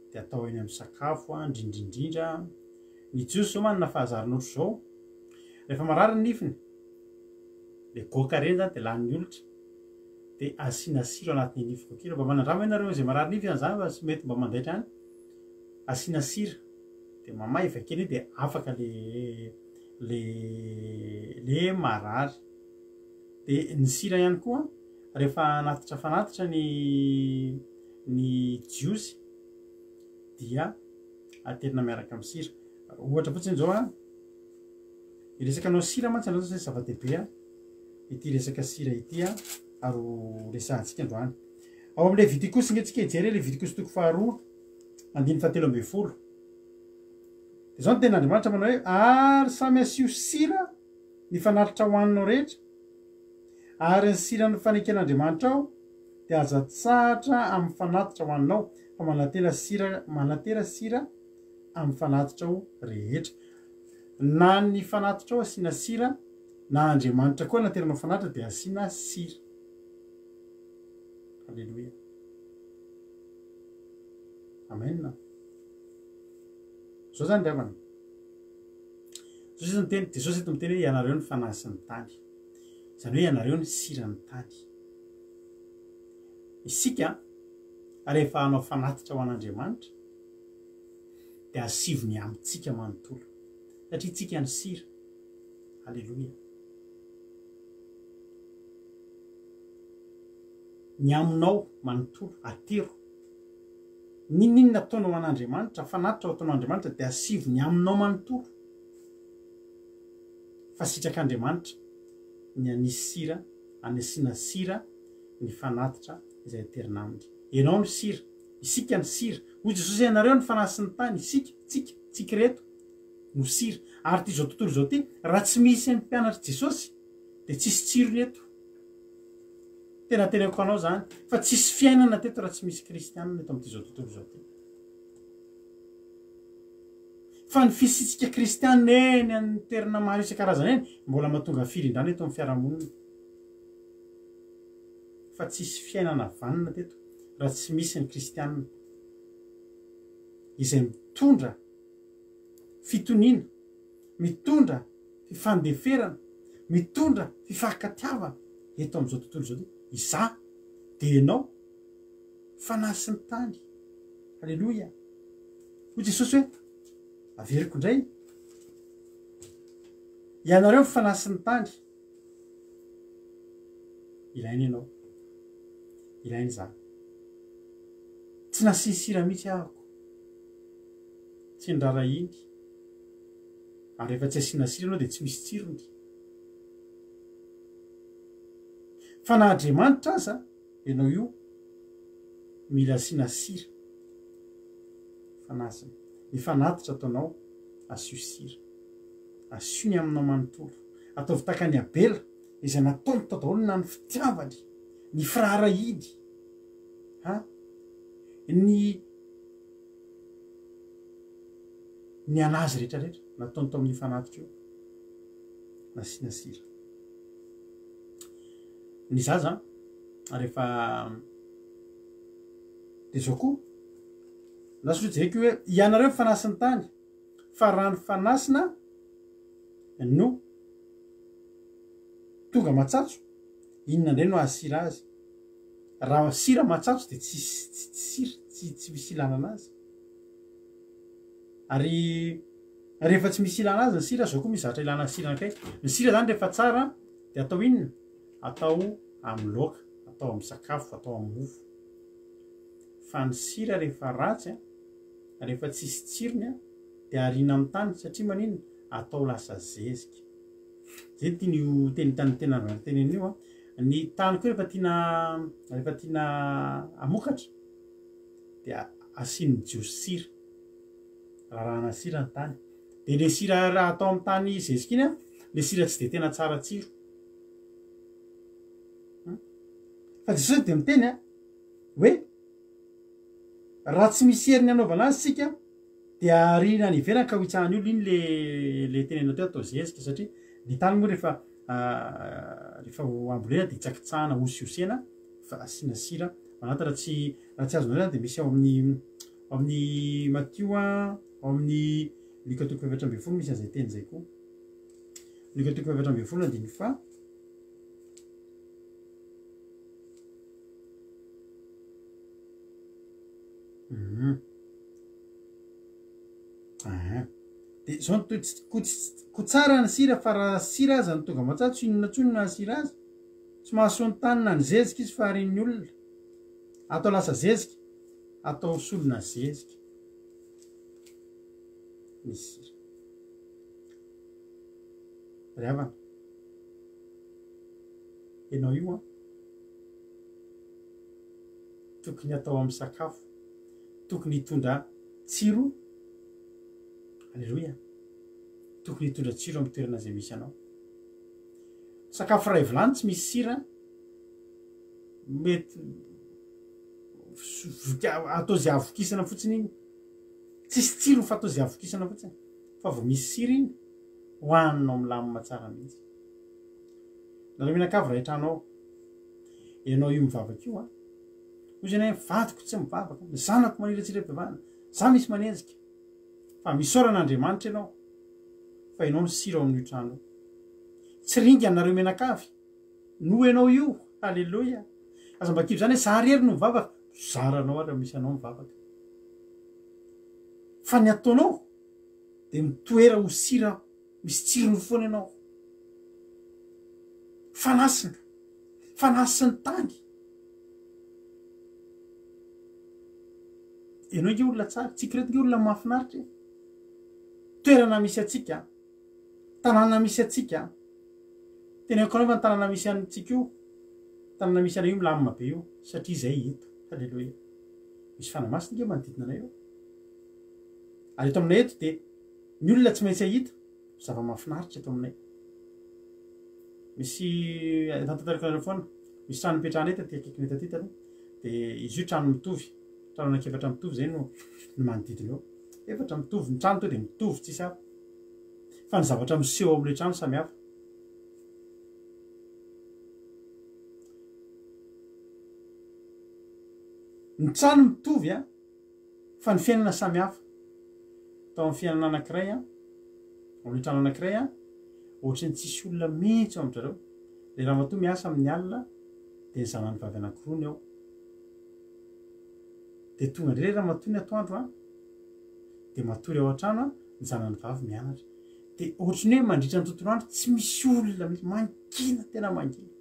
[SPEAKER 1] dia atao eny amin'ny sakafo indrindra indrindra. Ny jiosy izao manana fahazarana ohatr'izao, rehefa marary ny nifiny, le goaka ireny zany dia lanin'ny olitra, dia asiana sira ao anatin'ny nify goaka iny. Mba manandrama ve nareo izay marary nify an'izany fa mety mba mandaitra ihany. Asiana sira dia mamay vakena io dia afaka le le le marary. Dia ny sira ihany koa rehefa hanatitra fanatitra ny ny jiosy dia aterina miaraka amin'ny sira. Ohatra fotsiny izao an, ny resaka anao sira mantsy androany satria zava-dehibe an, ity resaka sira ity an, ary ho resahantsika androany. Ao amin'ny Levitikosy nge tsika hijery Levitikosy toko faharoa andininy fahatelo ambin'ny folo. Dia izao ny tenin'Andriamanitra manao hoe ary samy asio sira ny fanatitra hohaninao rehetra. Ary ny siran'ny faneken'Andriamanitrao dia aza atsahatra amin'ny fanatitra hohaninao, fa manantena sira, manantera sira amin'ny fanatitrao rehetra. Na ny fanatitrao asiana sira, na Andriamanitra koa anateranao fanatitra dia asiana sira. Aleloia. Amen. Zao zany ry havana. Jesosy niteny, Jesosy eto miteny hoe ianareo ny fanahy sy ny tany. Izany hoe ianareo ny siran'ny tany. Isika rehefa hanao fanatitra ho an'Andriamanitra dia asivo ny amintsika manontolo. Satria tsika ny sira. Aleloia. Ny aminao manontolo, atero. N'inon'inona ataonao ho an'Andriamanitra, fanatitra ho ataonao Andriamanitra dia asivo ny aminao manontolo. Fa sitrak'Andriamanitra ny hanisy sira, hanasiana sira ny fanatitra izay aterina aminy. Ianao no sira, isika no sira. Hoy Jesosy hoe ianareo no fanahy sy ny tany, isika, tsika, tsika ireto no sira. Ary ity izao tontolo izao ity, raha tsy misy ny mpianatr'i Jesosy dia tsisy tsirony eto. Tena teneniko anao zany fa tsisy fiainana teto raha tsy misy kristianina eto amin'ity zao tontolo izao ity. Fa ny fisiantsika kristianina eny amin'ny toerana maro isan-karazany eny mbola mahatonga firindrana eto amin'ny fiarahamonina. Fa tsisy fiainana vanona teto raha tsy misy ny kristianina izay mitondra fitoniana, mitondra fifandeferana, mitondra fifankatiavana eto amin'izao tontolo izao ity. Izaho dia ianao, fanahy sy ny tany. Aleloia. Hoy Jesosy hoe, averiko indray, ianareo ny fanahy sy ny tany. Ilaina ianao. Ilaina izaho. Tsy nasiany sira mihitsy ahako. Tsy nirarahiany. Ary rehefa tsy asiana sira ianao dia tsy misy tsirony. Fa na Andriamanitra aza ianao io mila asiana sira. Fanasina. Ny fanatitra ataonao asio sira. Asio ny aminao manontolo. Ataovy tahaka an'i Abela izay nataony tao daholo na ny fitiavany, ny firaharahiany, ha? Ny ny anazy rehetra rehetra nataony tao amin'io fanatitra io nasiana sira. Ny zaza rehefa dia zao koa lasa ohatry jereko hoe ianareo ny fanasin'ny tany fa raha ny fanasina no tonga matsatso inona indray no hahasira azy? Raha sira matsatso dia tsisy tsy sira tsy tsy misy ilana anazy. Ary rehefa tsy misy ilana azy ny sira, zao koa misy zavatra ilana sira anankiray. Ny sira zany rehefa tsara dia atao inona? Atao amin'ny laoka, atao amin'ny sakafo, atao amin'ny mofo. Fa ny sira rehefa ratsy an, rehefa tsisy tsirony an, dia ariana amin'ny tany satria maninona? Atao lasa zezika. Zay no tian'io teny tany tena tenenina io an. Ny tany koa rehefa tiana rehefa tiana hamokatra dia asian'ny jiosy sira. Rarahana sira ny tany. Dia le sira raha atao amin'ny tany zezika iny an, le sira tsy dia tena tsara tsiro. Fa Jesosy dia miteny an, hoe raha tsy misy heriny hanaovana azy isika dia ariana any ivelany ka ho hitsahan'ny olona iny le le tenenina teo atao zezika satria ny tany moa rehefa rehefa ho ambolena dia hitsakitsahana hosihosena fa asiana sira mananta raha tsy raha tsy azonareo zany dia misy ao amin'ny ao amin'ny Matio a ao amin'ny Lioka toko fahefatra ambin'ny folo misy an'izay teny izay koa Lioka toko fahefatra ambin'ny folo andininy faha Mhm. Aha. Dia izao no toy tsy ko tsy ko tsara ny sira fa raha sira aza no tonga matsatso inona intsony no hahasira azy? Tsy mahasoa ny tany na ny zezika izy fa arian'ny olona. Atao lasa zezika, atao solona zezika ny sira. Ry havana, ianao io an, tokony atao amin'ny sakafo, tokony hitondra tsiro, aleloia, tokony hitondra tsiro amin'ny toerana izay misy anao. Sakafo iray vilany tsy misy sira mety voky atao izay havokisana fotsiny iny. Tsisy tsirony fa atao izay havokisana fotsiny. Fa vao misy sira iny, hohaninao milamina tsara mihitsy. Nareo mianakavy iray trano ao. Ianao io mivavaka io an. Hoy izy hoe vadiko tsy mivavaka, ny zanako maniratsira fivavahana, za misy manenjika. Fa misaora an'Andriamanitra ianao fa ianao no sira ao amin'io trano io. Tsy ringana nareo mianakavy noho ianao io. Haleloia. Aza mba kivy zany hoe za rery no mivavaka. Zaranao ary raha misy anao mivavaka. Fa ny ataonao dia mitoera ho sira misy tsirony foana ianao. Fanasina. Fanasin'ny tany. Ianao nge olona tsara, tsika ireto nge olona mahafinaritra e. Toerana misy antsika, tanàna misy antsika. Teneniko anao fa ny tanàna misy antsika io, tanàna misy anay io milamina be io satria izay eto. Haleloia. Misy fanahy masina nge manodidina anay eo. Ary eto aminay eto dia ny olona tsy maintsy hahita zava-mahafinaritra eto aminay. Misy, efa notantariko anareo foana, misy trano nipetrahanay taty akaikinay taty taloha, dia izy io trano mitovy, trano anankiefatra mitovy izay no no manodidina eo. Efatra mitovy, ny trano to dia mitovy tsisy hafa. Fa ny zavatra miseho ao amin'ilay trano samy hafa. Ny trano mitovy an, fa ny fiainana samy hafa. Tao amin'ny fiainana anankiray an, ao amin'ny trano anankiray an, ohatran'ny tsisy olona mihitsy ao amin-dry zareo. Ilay ramatoa miasa amin'ny alina, dia ny zanany vavy anankiroa ny ao. Dia tonga indray ilay ramatoa ny atoandro an, dia matory ao an-trano an, ny zanany vavy mianatra. Dia ohatran'ny hoe mandritra ny tontolo andro tsy misy olona mihitsy, mangina, tena mangina.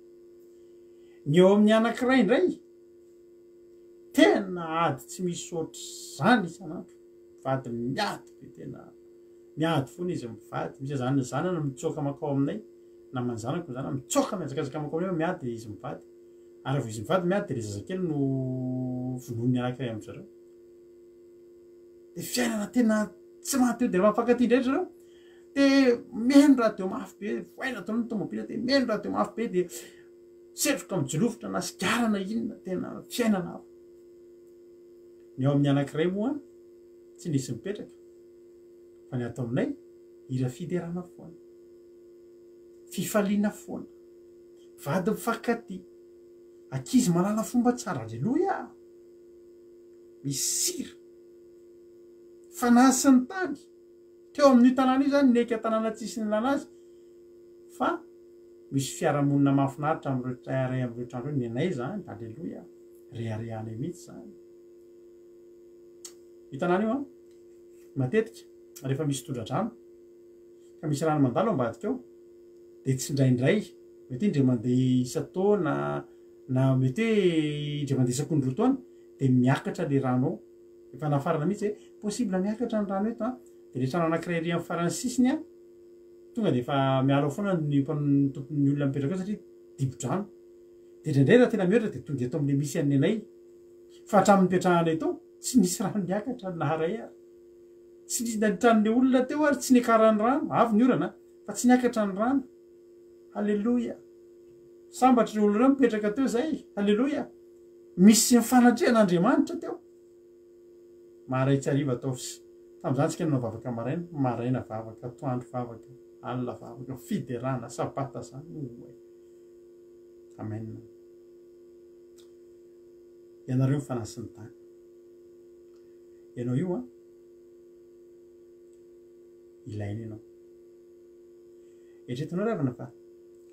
[SPEAKER 1] Ny eo amin'ny anankiray indray, Tena ady tsy misy ohatr'izany isan'andro, mivady miady be tena miady foana izy mivady, misy zany ny zanany mitsoaka mankao aminay, naman'ny zanako ny zanany mitsoaka mihazakazaka mankao aminay fa miady izy mivady, ary raha vao izy mivady miady dia ilay zazakely no vonoin'ny anankiray amin-dry zareo, dia fiainana tena tsy maha te dia rehefa mifankatia indray ry zareo dia mihaino radio mafy be, voaina daholo ny tomobila dia mihaino radio mafy be dia Setroka mijolofotra na sigara na inona tena fiainana hafa. Ny ao amin'ny anankiray moa tsy nisy mipetraka fa ny ato aminay hira fiderana foana. Fifaliana foana. Vady mifankatia. Ankizy mahalala fomba tsara. Aleloia! Misy sira. Fanahy sy ny tany. Teo amin'io tanàna io izany neka tanàna tsisy nilana azy fa misy fiarahamonina mahafinaritra amin'ireo tsirairay amin'ireo trano ireo, ny anay izany, aleloia, reharehanay mihitsy izany. Io tanàna io an, matetika rehefa misy tondra-drano ka misy rano mandalo ambadika ao dia tsindraindray mety hoe indray mandeha isan-taona na mety hoe indray mandeha isan-kondroa taona dia miakatra ilay rano ao. Efa nafarana mihitsy hoe possible miakatra ny rano eto an, dia ilay trano anankiray ery amin'ny faran'ny sisiny an, tonga dia efa miala ao foana ny tompon'ny olona mipetraka ao satria dibo-drano. Dia indraindray raha tena mihoatra dia tonga eto amin'ilay misy an'ny anay. Fa hatramin'ny nipetrahanay tao, tsy nisy rano niakatra na iray ary. Tsy nisy na ny tranon'ilay olona teo ary tsy niakaran'ny rano, avy ny orana fa tsy niakatra ny rano. Haleloia! Sambatra ireo olona ireo mipetraka teo izay. Haleloia! Misy ny fanatrehan'Andriamanitra teo. Maray tsy hariva ataovy sy. Tamin'izany tsika nanao vavaka maraina, maraina vavaka, atoandro vavaka, alina vavaka, fiderana, sabata zany oay. Amen. Ianareo ny fanahy sy ny tany. Ianao io an. Ilaina ianao. Eritreretinao ry havana fa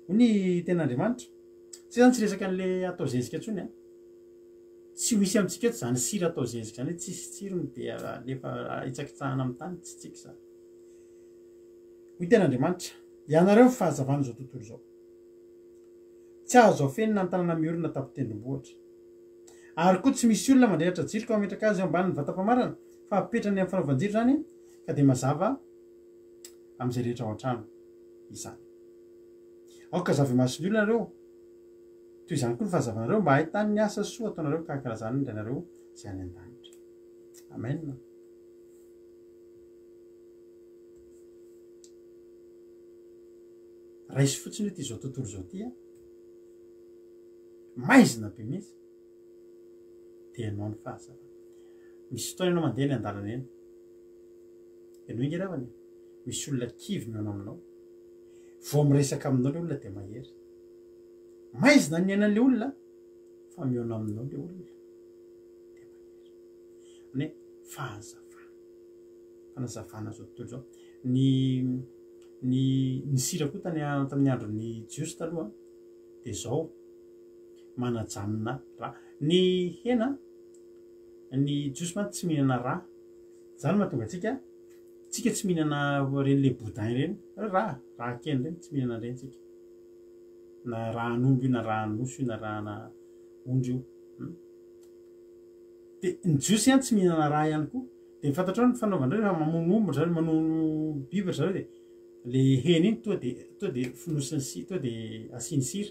[SPEAKER 1] hoy ny tenin'Andriamanitra, Tsy zany tsy resaka an'le atao zezika intsony an! Tsy ho hisy amintsika eto zany sira atao zezika zany hoe tsisy tsirony dia alefa hitsakitsahana amin'ny tany, tsy tsika izany. Hoy tenin'Andriamanitra, Ianareo ny fahazavan'izao tontolo izao. Tsy azo afenina ny tanàna miorina tampon-tendrombohitra. Ary koa tsy misy olona mandrehitra jiro ka mametraka azy eo ambanin'ny vata-pamarana, fa apetrany amin'ny fanaovan-jiro izany ka dia mazava amin'izay rehetra ao an-trano izany. Aoka hazava imason'ny olona nareo, toy izany koa ny fahazavanareo, mba hahitany ny asa soa ataonareo ka hankalazany ny Rainareo izay any an-danitra. Amen. Raiso fotsiny hoe ity izao tontolo izao ity an. Maizina be mihitsy. Dia ianao ny fahazavana. Misy fotoana ianao mandeha eny an-dalana eny. Henoy nge ravana e. Misy olona kivy mihaona aminao. Vao miresaka aminao ilay olona dia mahery. Maizina ny niainan'ilay olona fa mihaona aminao ilay olona dia mahery. Ny hoe fahazavana. Fanazavana izao tontolo izao. Ny ny ny sira koa tany tamin'ny andron'ny Jiosy taloha dia izao manajanona rà. Ny hena ny Jiosy mantsy tsy mihinana rà. Izany no mahatonga antsika tsika tsy mihinana ireny le boudin ireny, rà, rà kena ireny, tsy mihinana ireny tsika. Na rà an'omby io na rà an'osy io na rà ana ondry io. Dia ny Jiosy ihany tsy mihinana rà ihany koa. Dia fantatrao ny fanaovana ireny, raha mamono omby ry zareo, mamono biby ry zareo dia le hena iny tonga dia tonga dia fonosiny si- tonga dia asiany sira,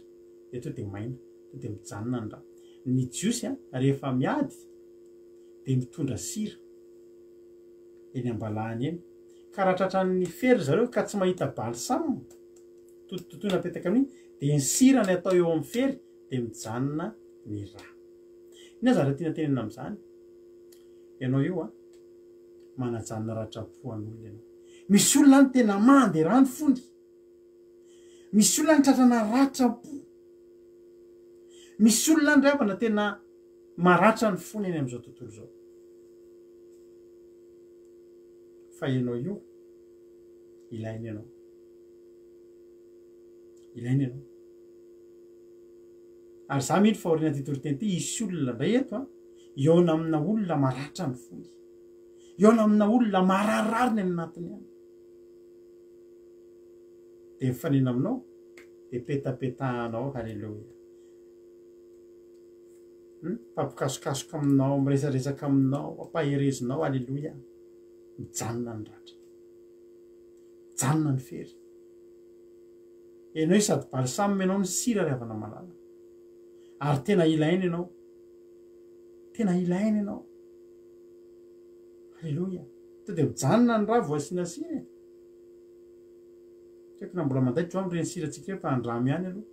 [SPEAKER 1] dia tonga dia maina, tonga dia mijanona ny rà. Ny Jiosy an, rehefa miady dia mitondra sira eny am-balahany eny. Ka raha tratran'ny fery ry zareo ka tsy mahita balsam, totototoina apetaka amin'iny, dia ny sira ny atao eo amin'ny fery dia mijanona ny rà. Inona zavatra tiana tenenina amin'izany? Ianao io an, manajanona ratram-po an'olona ianao. Misy olona any tena mandeha rà ny fony. Misy olona any tratrana ratram-po. Misy olona any ry havana tena maratra ny fony eny amin'izao tontolo izao. Fa ianao io, ilaina ianao. Ilaina ianao. Ary za mino fa aorian'ity toriteny ity hisy olona indray eto an, hihaona amina olona maratra ny fony. Hihaona amina olona mararirary ny any anatiny any. Dia mifanena aminao, dia petapetahanao, haleloia. Hmm? Mpampikasokasoka aminao, miresaresaka aminao, ampaherezinao, haleloia. Mijanona ny ratra. Mijanona ny fery. Henoy sady balsam ianao ny sira ry havana malala. Ary tena ilaina ianao. Tena ilaina ianao. Aleloia. To dia mijanona ny ra vao asiana sira e. Tsy haiko na mbola mandaitra eo amin'ireny sirantsika ireny fa andramo ihany aloha.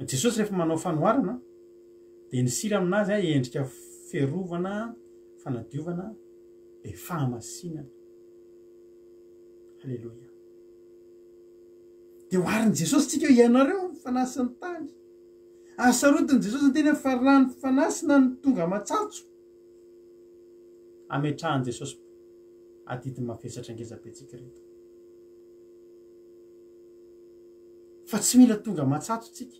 [SPEAKER 1] Jesosy rehefa manao fanoharana dia ny sira aminazy endrika fiarovana, fanadiovana, dia fahamasinana. Haleloia. Dia oharin'i Jesosy tsika hoe ianareo ny fanasin'ny tany. Ary sarotiny Jesosy niteny hoe fa raha ny fanasina no tonga matsatso, ametrahan'i Jesosy adidy mavesatra ngeza be tsika reto. Fa tsy mila tonga matsatso tsika.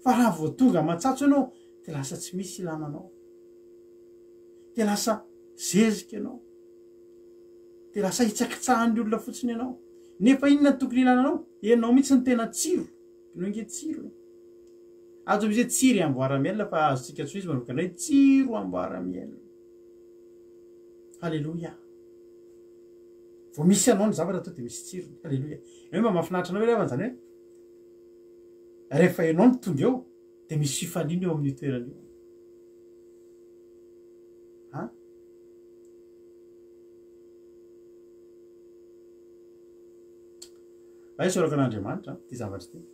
[SPEAKER 1] Fa raha vao tonga matsatso ianao, dia lasa tsy misy ilana anao. Dia lasa zezika ianao. Dia lasa hitsakitsahan'ny olona fotsiny ianao. Nefa inona no tokony ilana anao? Ianao mihitsy no tena tsiro. Ianao ange tsiro e. Ato misy hoe tsiry amboara-miel fa azontsika antsoina izy manomboka ny hoe tsiro amboara-miel. Haleloia. Vao misy anao ny zavatra to dia misy tsirony. Haleloia. Ianao mba mahafinaritra anao ve ry havana izany hoe rehefa ianao no tonga eo dia misy fifaliana eo amin'io toerana io. Ha? Hay isaorako an'Andriamanitra ity zavatra ity.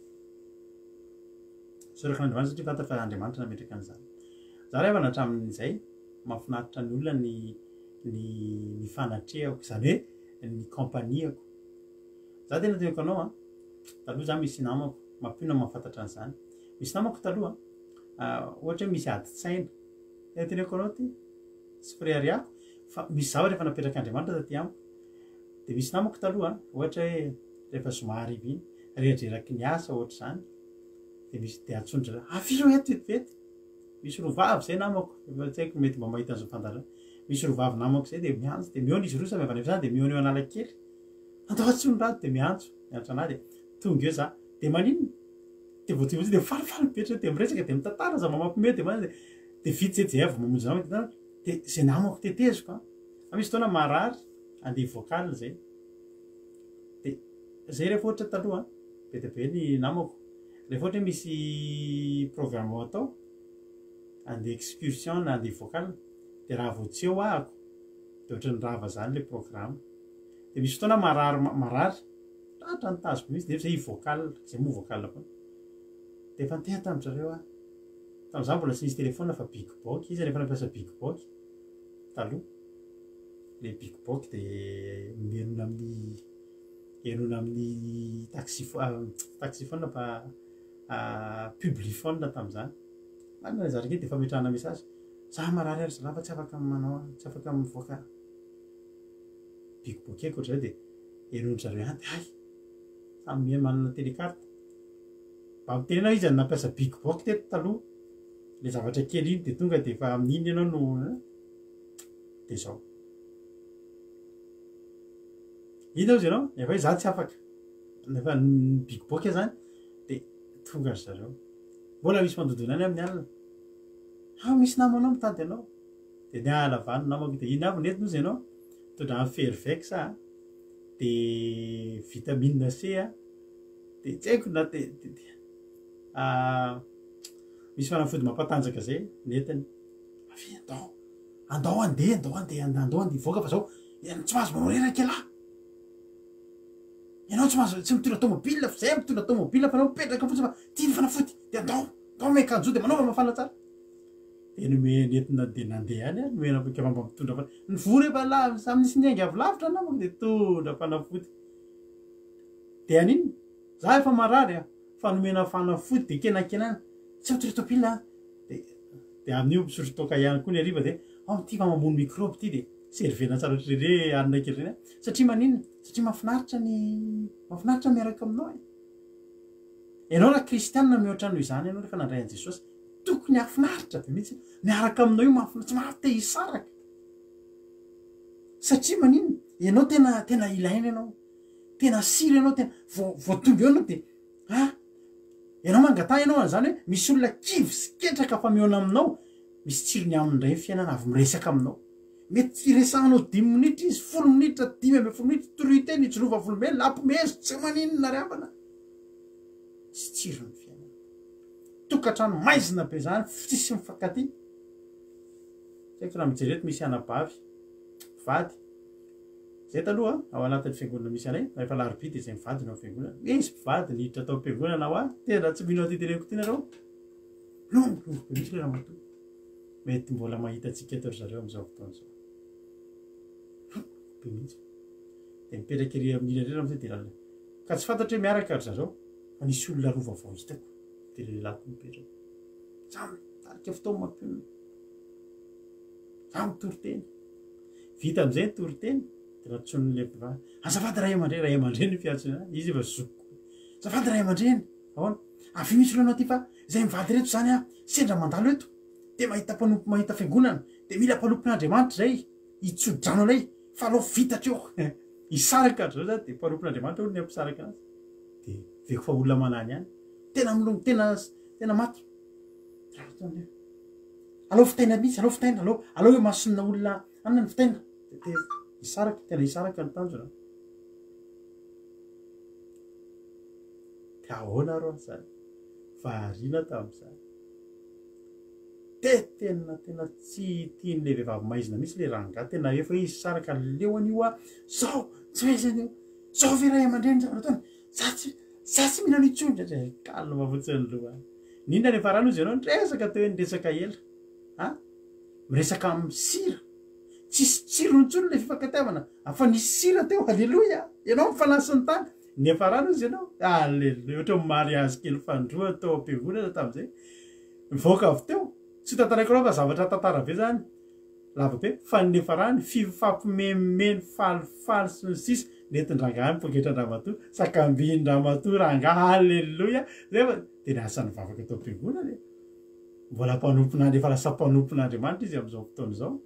[SPEAKER 1] Isaorako an'Andriamanitra satria fantatra fa Andriamanitra nametraka an'izany. Za ry havana hatramin'izay mahafinaritra ny olona ny ny ny fanatrehako, izany hoe ny compagnie-ko. Za tena teneniko anao an, taloha za misy namako, mampino aho mahafantatra an'izany. Misy namako taloha, ohatra hoe misy adin-tsaina. Tena teneniko anao ity, tsy fireharehako fa misy zavatra efa napetrak'Andriamanitra taty amiko. Dia misy namako taloha, ohatra hoe rehefa zoma hariva iny, rehadreraky ny asa ohatr'izany, dia misy dia antsoin-dry zareo, avia eto vetivety. Misy roa vavy izay namako, efa tsy haiko mety mba mahita an'izao fandaharana. Misy roa vavy namako izay dia miantso, dia mihaona izy roa samy avy any am-piasana dia mihaona eo Analakely. Andao antsoy ny rado dia miantso, miantso anah dia tonga eo za. Dia maninona? Dia vao tonga eo dia falifaly be dia miresaka dia mitantara zava mampiomehy dia manana dia vita zay dia avy mamonjy namana dia dia zay namako teteziko an. Fa misy fotoana marary andeha vocal zay. Dia zay rehefa ohatra taloha be dia be ny namako rehefa ohatra hoe misy programme ho atao andeha excursion na andeha vocal dia raha vao tsy eo ahako dia ohatran'ny rava zany le programme. Dia misy fotoana marary marary, tratra ny tazo be mihitsy, nefa izay vocal, izay moa vocal foana. Dia efa niteny tamin-dry zareo aho. Tamin'izany mbola tsy nisy telephone fa big box, iza no efa nampiasa big box taloha? Ilay big box dia mihainona amin'ny henoina amin'ny taxi taxiphone fa publiphone tamin'izany. Marina ilay zavatra kely dia fametrahana message. Za marary ary zalahy fa tsy afaka manao, tsy afaka mivoaka big box ohatr'izay dia henoin-dry zareo ihany dia hay samy miha manana télécarte. Mba mitenena hoe iza no nampiasa big box teto taloha? Ilay zavatra kely iny dia tonga dia efa amin'iny ianao no dia izao. Inona ozy ianao? Nefa hoe za tsy afaka. Nefa ny big box zany dia tonga ry zareo. Mbola misy mandodona any amin'ny alina. Ah, misy namanao mitady anao. Dia niala avy any namako dia inona avy nentiny ozy ianao? Mitondra ny fervex a, dia vitamine C a, dia tsy haiko na dia ah, misy fanafody mampatanjaka zay nentiny. Avia andao. Andao andeha, andao andeha, andao andeha hivoaka fa zao tsy mahazo manao reraka ialahy. Ianao tsy mahazo, tsy mitondra tomobile fa zay mitondra tomobile fa anao mipetraka fotsiny fa ty ny fanafody de andao, andao miakanjo de manaova mafana tsara. De nomena nentina de nandeha ihany aho, nomena fa mba mitondra fa ny voa rehefa la samy nisy niainga avy lavitra namako de tondra fanafody. De an'inona? Za efa marary a, fa nomena fanafody de kenakenana, tsy mitondra tomobile aho. De de amin'io misotro toaka ihany koa ny hariva de ao ity fa mamono microbe ity de servina tsara ohatran'ireny hoe hanina kely ireny satria maninona? Satria mahafinaritra ny mahafinaritra ny miaraka aminao e. Ianao raha kristianina mihoatra noho izany ianao rehefa nandray an'i Jesosy, tokony hahafinaritra be mihitsy miaraka aminao io mahafinaritra, tsy maha te hisaraka. Satria maninona? Ianao tena tena ilaina ianao. Tena sira ianao, tena vao vao tonga eo ianao dia ah ianao mangataha ianao an'izany hoe misy olona kivy sy ketraka fa mihaona aminao, misy tsirony aminy indray ny fiainana avy miresaka aminao. Mety firesahanao dimy minitra izy, folo minitra, 15 minitra, toroy teny, ijoroa vavolombelona, ampimezo, tsy maninona ry havana. Misy tsirony ny fiainana. Tokantrano maizina be zany, tsisy mifankatia. Tsy haiko raha mijery eto misy anabavy, mpivady. Zay taloha ao anatin'ny fiangonana misy anay, rehefa alarobia dia izay mivady no ao fiangonana. Misy mpivady niditra tao am-piangonana hoa, tena tsy mino an'ity teneniko ity nareo. Longolongo be mihitsy ilay ramatoa. Mety mbola mahita antsika eto ry zareo amin'izao fotoana izao. Be mihitsy. Dia mipetraka ery amin'ny ilany ery ramose dia lalina. Ka tsy fantatro hoe miaraka ry zareo fa nisy olona roa vaovao hitako. Dia lehilahy koa mipetraka. Samy mitarika fotoana mampionona. Samy mitory teny. Vita amin'izay ny toriteny dia nantsoin'ilay mpivady. Azafady ray aman-dreny, ray aman-dreny ny fiantsoana azy. Izy efa zokiko. Azafady ray aman-dreny. Ahoana? Avia mihitsy aloha ianao aty fa izay mivady ireto izany aho sendra mandalo eto dia mahita mpanompo mahita fiangonana dia mila mpanompon'Andriamanitra izay hitso-drano anay fa aleo vita hatreo. Hisaraka ry zareo izany dia mpanompon'Andriamanitra hono ny hampisaraka anazy. Dia heveriko fa olona manany ihany. Tena milongo, tena tena maty. Aleo vitaina mihitsy, aleo vitaina, aleo aleo eo imason'ny olona anona ny vitaina. Dia hisaraka, tena hisaraka ny tanjona. Dia ahoana arô izany? Variana tamin'izany. Dia tena tena tsy tian'ilay vehivavy maizina mihitsy ilay rangahy, tena efa hoe hisaraka leo an'io aho, zao, tsy hoe izany io, zao ve ray aman-dreny zavatra ataony, za tsy za tsy mino an'io intsony, satria calme fotsiny ny lohany. N'inona rehefa rano izy ianao niresaka teo hoe niresaka ela, a, miresaka amin'ny sira, tsisy tsirony intsony ilay fifankatiavana, fa nisy sira teo, aleloia, ianao mifanahy sy ny tany. Niafarana ozy ianao? Alléluia, ohatran'ny mariage kely fandroana tao am-piangonana tamin'izay. Nivoaka avy teo. Tsy tantaraiko anao fa zavatra tantara be zany. Lava be. Fa ny niafarany, fifampimemimeny, falifaly sy ny sisa, nentin-drangahy ny poketran-dramatoa, sakambin-dramatoa rangahy, Alléluia. Zay fa dia lasa nivavaka tao am-piangonana e. Mbola mpanompon'Andria, efa lasa mpanompon'Andriamanitra izy amin'izao fotoana izao.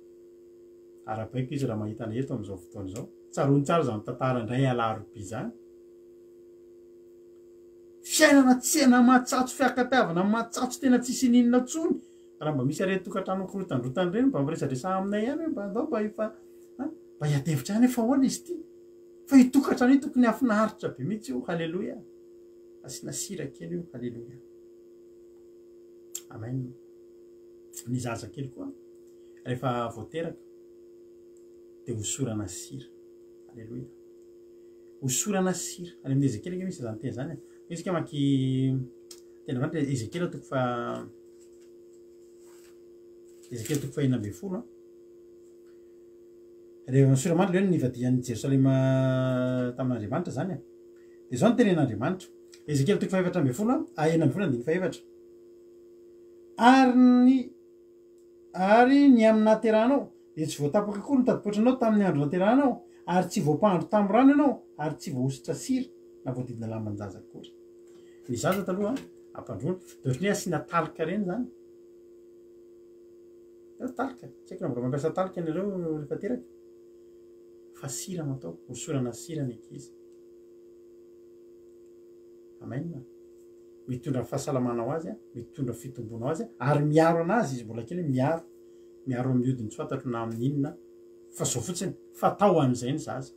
[SPEAKER 1] Arahabaiko izy raha mahita anay eto amin'izao fotoana izao. Tsaroany tsara izany tantara indray alarobia izany. Fiainana tsena matsatso fiankatiavana matsatso tena tsisy ininona tsony. Raha mba misy ireny tokantrano mikorotandrotana ireny mba miresadresaha aminay ihany hoe mba andao mba efa mba hiady hevitra ihany hoe fa ahoana izy ity. Fa io tokantrano io tokony hahafinaritra be mihitsy io. Haleloia. Asiana sira kely io. Haleloia. Amen. Ny zaza kely koa rehefa vao teraka dia hosorana sira. Aleloia. Hosorana sira. Any amin'ny Ezekiela ange misy izany teny izany e. Io isika mamaky teny avy any Ezekiela toko faha Ezekiela toko faha 16. Rehefa misoramanitra le hoe nivadihan'i Jerosalema tamin'Andriamanitra izany e. Dia izao no tenen'Andriamanitra. Ezekiela toko faha 14, a 16 andininy faha efatra. Ary ny ary ny amin'ny nahaterahanao dia tsy voatapaka akory ny tadipoitranao tamin'ny andro nahaterahanao, ary tsy voampandro tamin'ny rano ianao, ary tsy voahosotra sira na voadidina lamban-jaza akory. Ny zaza taloha ampandroana, dia ohatran'ny hoe asiana talc ireny izany. Talc, tsy haiko na mbola mampiasa talc ianareo rehefa teraka. Fa sira no atao, hosorana sira ny ankizy. Amen. Mitondra fahasalamana ho azy, mitondra fitomboana ho azy, ary miaro anazy izy mbola kely, miaro. Miaro amin'ny hodiny tsy fantatro na amin'ny inona, fa zao fotsiny, fa tao an'izay ny zaza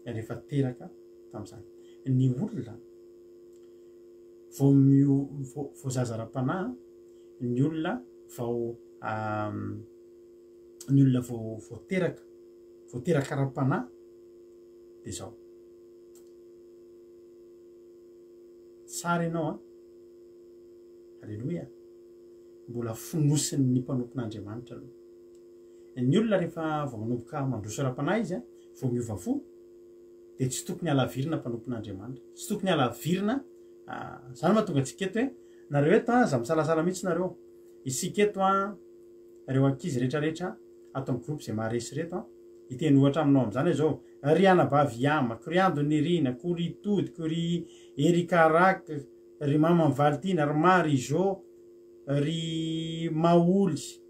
[SPEAKER 1] rehefa teraka tamin'izany. Ny olona vao mio, vao, vao zaza ara-panahy, ny olona vao ny olona vao vao teraka, vao teraka ara-panahy dia zao. Tsara ianao an! Aleloia! Mbola fonosin'ny mpanompon'Andriamanitra aloha. Ny olona rehefa vao manomboka mandroso ara-panahy izy, vao miova fo, dia tsy tokony halavirina mpanompon'Andriamanitra. Tsy tokony halavirina, izany no mahatonga antsika eto hoe, nareo eto an, aza misalasala mihitsy nareo. Isika eto an, ireo ankizy rehetrarehetra ato amin'ny groupe izay maharesy ireto an, hiteny ohatra aminao amin'izany aho izao, ry anabavy Yama, ko ry Ando Nirina, ko ry Tody, ko ry Erika Rak, ry Maman Valitiana, ry Marie Jo, ry Maholy,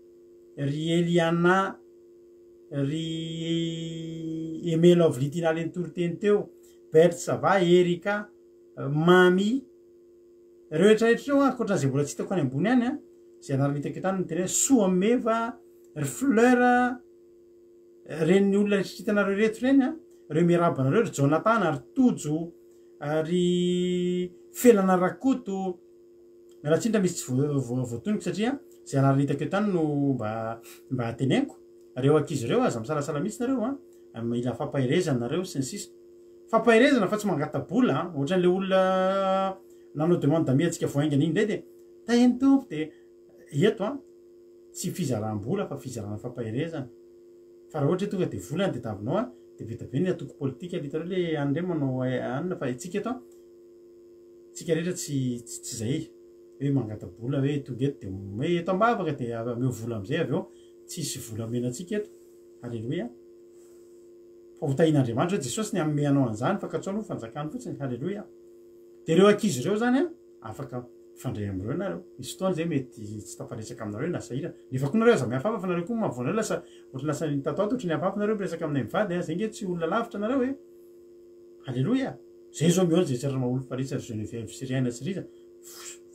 [SPEAKER 1] ry Eliana, ry Aimé Lovely Tina le nitoriteny teo, Berthe ça va, Erika, Mamy, ireo rehetra rehetra ireo ankoatra an'izay mbola tsy hitako any ambony any an, izay anarana hitako eto any no tena hoe Soa Meva, ry Fleur, ireny olona rehetra hitanareo ireto ireny an, ireo miarahaba anareo, ry Jonathan, ry Tojo, ry Felana Rakoto, miala tsiny raha misy tsy voatoniko satria izay anarana hitako eto ihany no mba mba teneniko, ireo ankizy ireo aza misalasala mihitsy nareo an, mila fampaherezana nareo sy ny sisa, fampaherezana fa tsy mangata-bola an, ohatran'ilay olona nanao demande d'amis antsika vao haingana iny indray dia tahin'ny Tompo dia eto an, tsy fizaram-bola fa fizarana fampaherezana. Fa raha ohatra hoe tonga dia vola no tadiavinao an, dia be dia be ny antoko politika le hitanareo le any ireny manao anona fa itsika eto an, tsika rehetra tsy tsy zay hoe mangata-bola hoe tonga eto dia hoe eto am-bavaka dia ameo vola amizay avy eo, tsisy vola omena antsika eto, haleloia. Fa ho tahian'Andriamanitra hoe Jesosy ny hanome anao an'izany fa katsaho aloha ny fanjakany fotsiny, haleloia. Dia ireo ankizy ireo izany an, afaka mifandray amin'ireo nareo. Misy fotoana izay mety tsy tafaresaka aminareo na sahirana. Nefa koa nareo aza mihafahafa fa nareo koa mahavoa anareo lasa ohatry lasa nitataoto ohatry ny hafahafa nareo miresaka aminay mivady a. Zay nge tsy olona lavitra nareo e. Aleloia. Zay zao mihaona zay tsy ry Maholy Faritsy ry Geneviève sy ry Aina sy ry iza.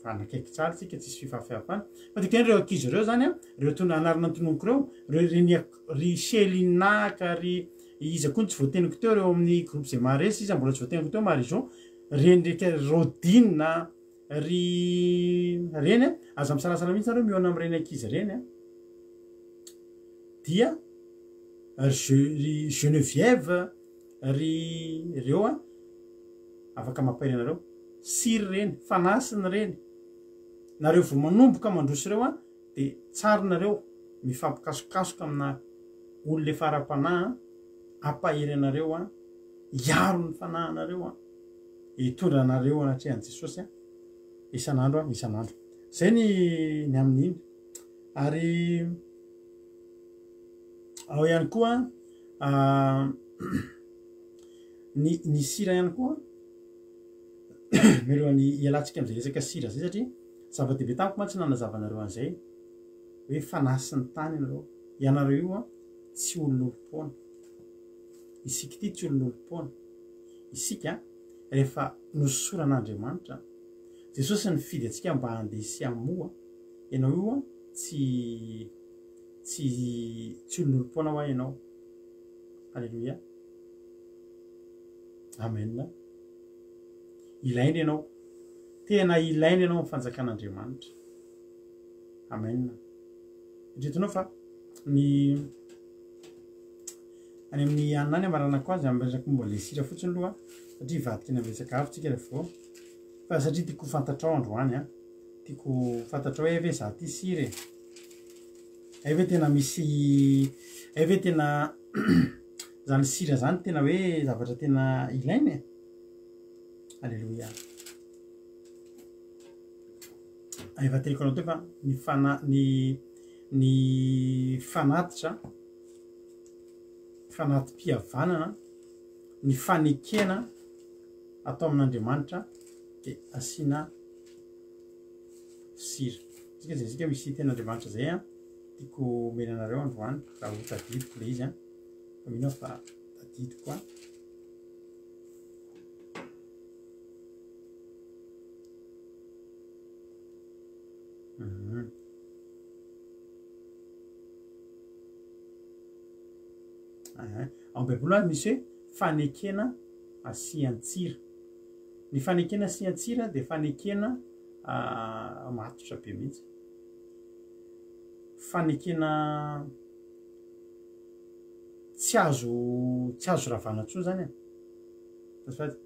[SPEAKER 1] Fa anakaiky tsara tsika tsisy fifafihafana. Fa dika ireo ankizy ireo zany a, ireo tona anarana notononiko ireo, ireo ry ry Chelina ka ry iza koa no tsy voateniko teo ireo amin'ny groupe zay maharesy iza mbola tsy voateniko teo Marie Jo, reny rehetra Rodine Ry reny a, aza misalasala mihitsy nareo mihaona amin'ireny ankizy ireny a. Dia ry ry Geneviève, ry ireo a, afaka mampahery anareo. Siry ireny, fanasina ireny. Nareo vao manomboka mandroso ireo a, dia tsara nareo mifampikasokasoka amina olona efa ara-panahy a, hampahery anareo a, hiaro ny fanahinareo a. Hitondra anareo anatrehan'i Jesosy isan'andro isan'andro. Izay ny ny amin'iny. Ary ao ihany koa ny ny sira ihany koa mialohan'ny hialantsika amin'izay resaka sira izay satria zava-dehibe tamiko mantsy nanazava anareo an'izay hoe fanahy sy ny tany ianareo. Ianareo io tsy olon'olom-poana. Isika ity tsy olon'olom-poana. Isika rehefa nosoran'Andriamanitra, Jesosy nifidy antsika mba handeha sy hamoa, ianao io tsy tsy tsy olon'olom-poana hoa ianao. Alléluia. Amen. Ilaina ianao. Tena ilaina ianao amin'ny fanjakan'Andriamanitra. Amen. Eritreretinao fa ny Any amin'ny anona any amaranako azy amin'ny resaka momba ilay sira fotsiny aloha satria hivadika any amin'ny resaka hafa tsika rehefa avy eo. Fa satria tiako ho fantatrao androany an. Tiako ho fantatrao hoe hay ve za ty sira e. Hay ve tena misy hay ve tena zany sira zany tena hoe zavatra tena ilaina e. Aleloia. Efa teniko anao teo fa ny fana ny ny fanatitra fanati-pihavanana ny fanekena atao amin'Andriamanitra dia asiana sira. Isika zay isika misy tenin'Andriamanitra zay an, tiako omena anareo androany raha ho tadidiko le izy an, fa mino aho fa tadidiko an. Mhm. Ao Baiboly ary misy hoe fanekena asian-tsira. Ny fanekena asian-tsira dia fanekena ah, matotra be mihitsy. Fanekena tsy azo tsy azo ravana intsony zany e. Azafady.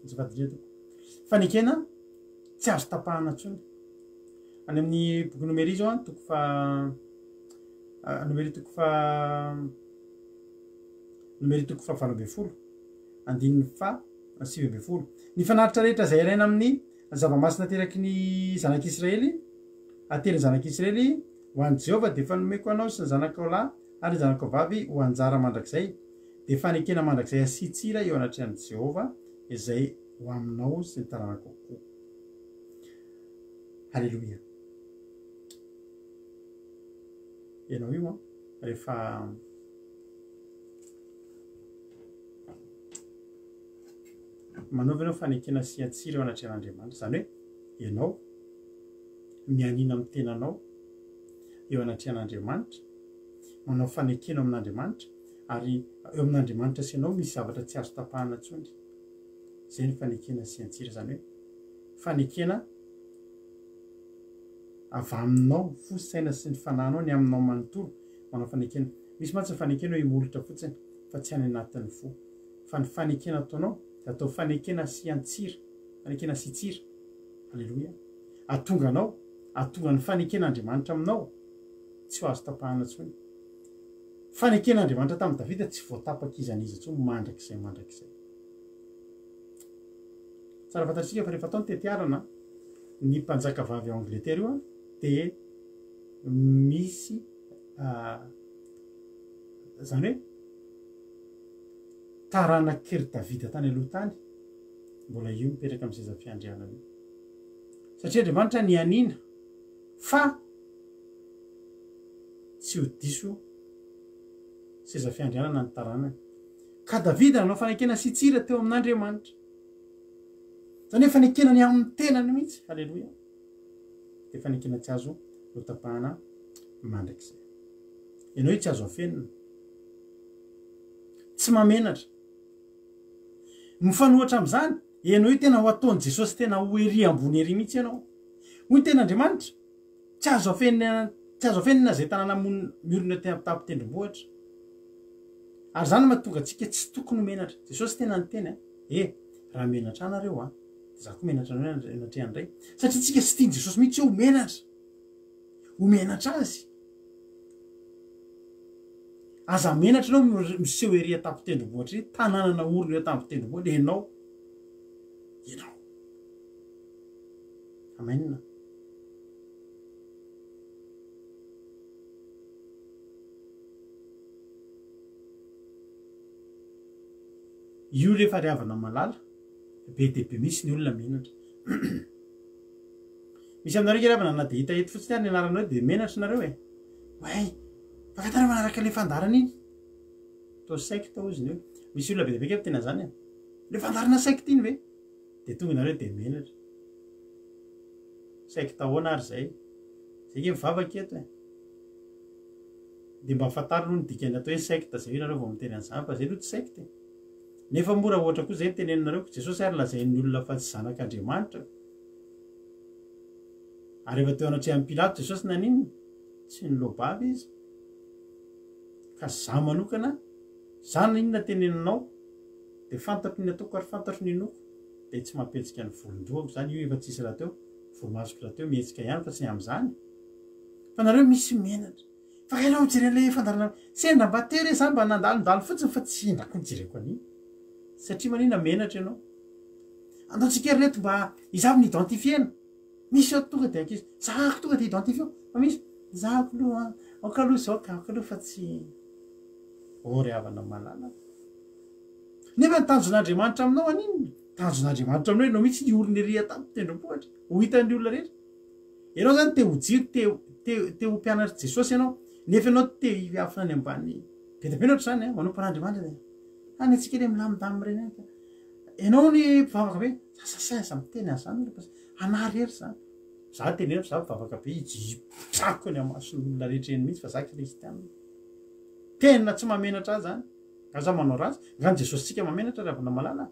[SPEAKER 1] Azafady indrindra tompoko. Fanekena tsy azo tapahana intsony. Any amin'ny boky Nomery izao an, toko fa Nomery toko fa Nomery toko fa 18 andininy fa 19. Ny fanatitra rehetra izay alaina amin'ny zava-masina ateraky ny zanak'Israely, aterin'ny zanak'Israely ho an'i Jehovah dia efa nomeko anao sy ny zanakao lahy ary ny zanakao vavy ho anjara mandrakizay, dia fanekena mandrakizay asian-tsira eo anatrehan'i Jehovah izay ho aminao sy ny taranakao koa. Haleloia. Ianao io an, rehefa manao ve ianao fanekena asian-tsira eo anatrehan'Andriamanitra? Izany hoe ianao mianiana amin'ny tenanao eo anatrehan'Andriamanitra, manao fanekena amin'Andriamanitra, ary eo amin'Andriamanitra sy ianao misy zavatra tsy azo tapahana intsony. Izay ny fanekena asian-tsira, izany hoe fanekena avy aminao, fo, saina sy ny fanahinao, ny aminao manontolo, manao fanekena. Misy mantsy ny fanekena hoe imolotra fotsiny fa tsy any anatin'ny fo. Fa ny fanekena ataonao dia atao fanekena asian-tsira, fanekena asian-tsira. Aleloia. Ahatonga anao, ahatonga ny faneken'Andriamanitra aminao tsy ho azo tapahana intsony. Faneken'Andriamanitra tamin'i Davida tsy voatapaka iza n'iza intsony mandrakizay mandrakizay. Tsara fantatsika fa rehefa atao ny tetiarana ny mpanjaka vavy ao Angletera io dia misy izany hoe taranak'i ry Davida tany aloha tany mbola io mipetraka amin'ny seza fiandrianana io. Satria Andriamanitra nianiana fa tsy ho diso seza fiandrianana ny taranany. Ka Davida nanao fanekena sy tsira teo amin'Andriamanitra. Izany hoe fanekena ny amin'ny tenany mihitsy. Haleloia. Dia fanekena tsy azo notapahana mandrakizay. Ianao io tsy azo afenina. Tsy mahamenatra. Mifanohitra amin'izany, ianao io tena ho ataon'i Jesosy tena ho ery ambony ery mihitsy ianao. Hoy ny tenin'Andriamanitra, Tsy azo afenina, tsy azo afenina izay tanàna monina miorina ety an-tampon-tendrombohitra. Ary izany no mahatonga antsika tsy tokony ho menatra. Jesosy tena niteny an, e, raha menatra ahy nareo an, dia za koa menatra anareo eo anatrehan'ny Ray. Satria tsika tsy tian'i Jesosy mihitsy hoe ho menatra. Ho menatra azy. Aza menatra ianao miseho ery an-tampon-tendrombohitra ery, tanàna naorina eo an-tampon-tendrombohitra, ianao. Ianao. Amen. Io rehefa ry havana malala, be dia be mihitsy ny olona menatra. Misy aminareo nge ry havana na dia hita eto fotsiny ary ny anaranareo dia menatra nareo e. Way, fa ka manaraka ilay fandaharana iny. Toa secte hozy ny olona. Misy olona be dia be nge miteny an'izany e. Ilay fandaharana secte iny ve? Dia tonga nareo dia menatra. Secte ahoana ary izay? Zay nge mivavaka eto e. Dia mba fantaro aloha ny dikan'ny atao hoe secte zay nareo vao miteny an'izany fa zay aloha tsy secte e. Nefa moa raha ohatra koa zay no teneninareo ko Jesosy ary lazain'ny olona fa tsy zanak'Andriamanitra. Ary efa teo anatrehan'i Pilato Jesosy naninona? Tsy niloa-bava izy. Ka za manokana, za na inona teneninao dia fantatro ny ataoko ary fantatro ny inoako dia tsy mampihetsika ny volon-dohako zany, io efa tsisy rahateo, volomasoko rahateo mihetsika ihany fa tsy amin'izany. Fa nareo misy menatra. Fa kay ianao mijery an'ilay fandaharana sendra mba tery za mba nandalondalo fotsiny fa tsy indra koa nijereko an'iny. Satria manina menatra ianao. Andao tsika ry reto mba izaho no identifier-na. Misy eo tonga dia ankizy, zahako tonga dia identifier fa misy zahako aloha an, aoka aloha izao ka, aoka aloha fa tsy Oh ry havana malala. Nefa ny tanjon'Andriamanitra aminao aninona? Tanjon'Andriamanitra aminao ianao mihitsy ny olona ery an-tampon-tendrombohitra, ho hitan'ny olona rehetra. Ianao izany te ho jiro, te te te ho mpianatr'i Jesosy ianao, nefa ianao te hiafina any ambany. Be dia be ny ohatr'izany an, manompo an'Andriamanitra dia any antsika ilay milamindamina ireny any ka. Ianao ny mpivavaka be, sasasay aza miteny an'izany ry pasitera. Anah rery zany. Za teneno fa za mpivavaka be hijijitrako eny amason'olona rehetra eny mihitsy fa za kristiana. Tena tsy mahamenatra ahy zany. Nga za manao ratsy? Nga ny Jesosy-tsika mahamenatra ry havana malala?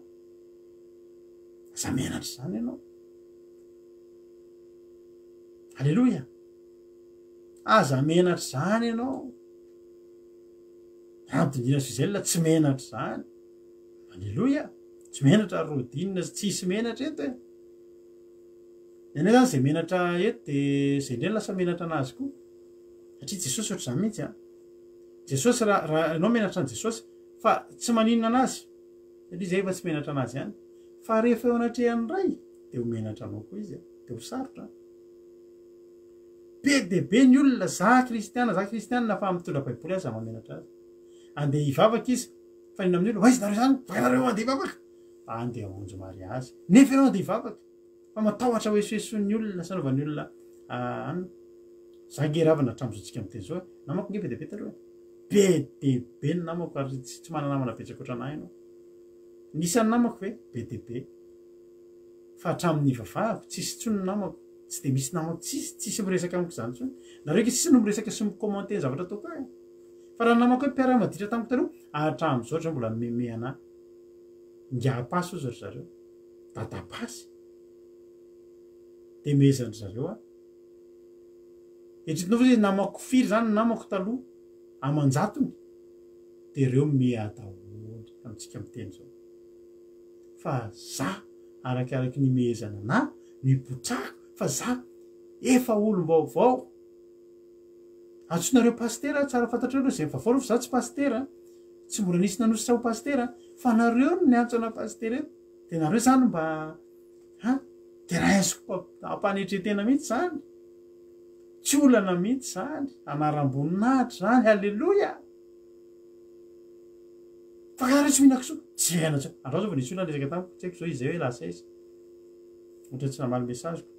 [SPEAKER 1] Aza menatra zany ianao. Aleloia. Aza menatra zany ianao. Rampidinina Gisèle tsy menatra zany. Aleloia. Tsy menatra Rodine tsisy menatra eto e. Ny anay zany zay menatra eto de zay indray lasa menatra anazy koa. Satria Jesosy ohatr'izany mihitsy an. Jesosy raha raha ianao menatra an'i Jesosy fa tsy maninona anazy satria zay efa tsy menatra anazy ihany. Fa rehefa eo anatrehan'ny Ray de ho menatra anao koa izy de ho sarotra an. Be dia be ny olona, za kristiana, za kristiana fa mitondra baiboly aza mahamenatra azy. Andeha hivavaka izy fa inona amin'ny olona, ho aiza nareo izany? Fa nareo andeha hivavaka. Fa andeha hamonjy mariazy. Nefa ianao andeha hivavaka. Fa matahotra ho esoesoin'ny olona sy anaovan'ny olona an. Za nge ravana hatramin'izao tsika miteny zao e. Namako nge be dia be taloha e. Be dia be ny namako ary tsy tsy manana namana betsaka ohatran'ahy ianao. Ny isan'ny namako ve? Be dia be. Fa hatramin'ny nivavahako, tsisy intsony ny namako. Tsy dia misy namako, tsisy, tsisy miresaka amiko izany intsony. Nareo ange tsisy no miresaka sy mi-commenter ny zavatra ataoko eo e. Fa raha ny namako hoe mpiara-maditra tamiko taloha, hatramin'izao ry zareo mbola mimeme an'ahy. Ingahy pasy hozy ry zareo. Dada pasy. Dia mehezan-dry zareo aho. Eritreretinao ve hoe namako firy izany ny namako taloha? Aman-jatony. Dia ireo mimehy daholo amintsika miteny izao. Fa za arakaraky ny imehezana anah no ipotrahako fa za efa olom-baovao. Antsoinareo pasitera aho, tsara fantatrareo aloha izay vaovao aloha fa za tsy pasitera, tsy mbola nisy nanositra ho pasitera fa nareo no niantso anah pasitera eto. Dia nareo izany mba ha dia raisiko ampanetren-tena mihitsy izany. Tsy olana mihitsy izany, anaram-boninahitra izany, haleloia! Fa raha tsy mihinan-kisoa, tsy haina intsony. Androany zao vao nisy olona niresaka tamiko, tsy haiko zao izy zay hoe lasa aiza. Ohatran'ny tsy namaly message-ko.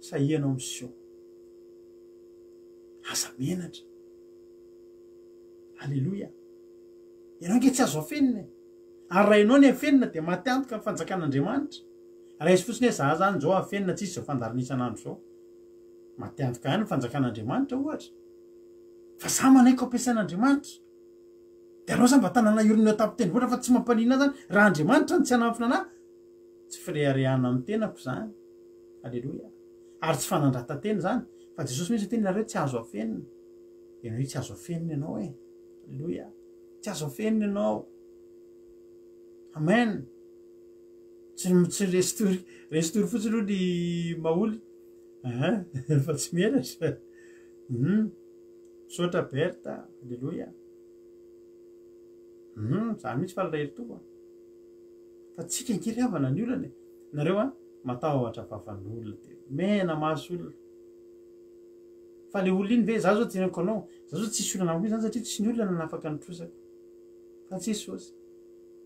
[SPEAKER 1] Sahia ianao miseho. Aza menatra. Aleloia. Ianao ange tsy azo afenina e. Ary raha ianao ny afenina dia maty antoka ny fanjakan'Andriamanitra. Raiso fotsiny hoe za zany zao afenina tsisy izao fandaharana isan'andro izao. Maty antoka ihany ny fanjakan'Andriamanitra ohatra. Fa za manaiky ho ampiasain'Andriamanitra. Dia aleo za mba tanàna hiorina eo an-tampon-tendrombohitra fa tsy mampaninona ahy zany raha Andriamanitra no tsy hanafina anah. Tsy fireharehana amin'ny tenako izany. Aleloia. Ary tsy fanandratan-tena izany. Fa Jesosy mihitsy niteny nareo tsy azo afenina. Ianao io tsy azo afenina ianao e. Aleloia. Tsy azo afenina ianao. Amen. Tsy tsy restory restory fotsiny aloha ny maholy. Hein, fa tsy menatra. Hum. Misaotra Berthe. Aleloia. Hum, za mihitsy faly rahery Tompo. Fa tsika ange ry havana ny olana e. Nareo an, matahotra vavan'olona dia mena maso olona. Fa le olona iny ve, za zao teneniko anao, za zao tsisy olana amiko mihitsy zany satria tsy ny olona nanafaka ny trosako. Fa Jesosy.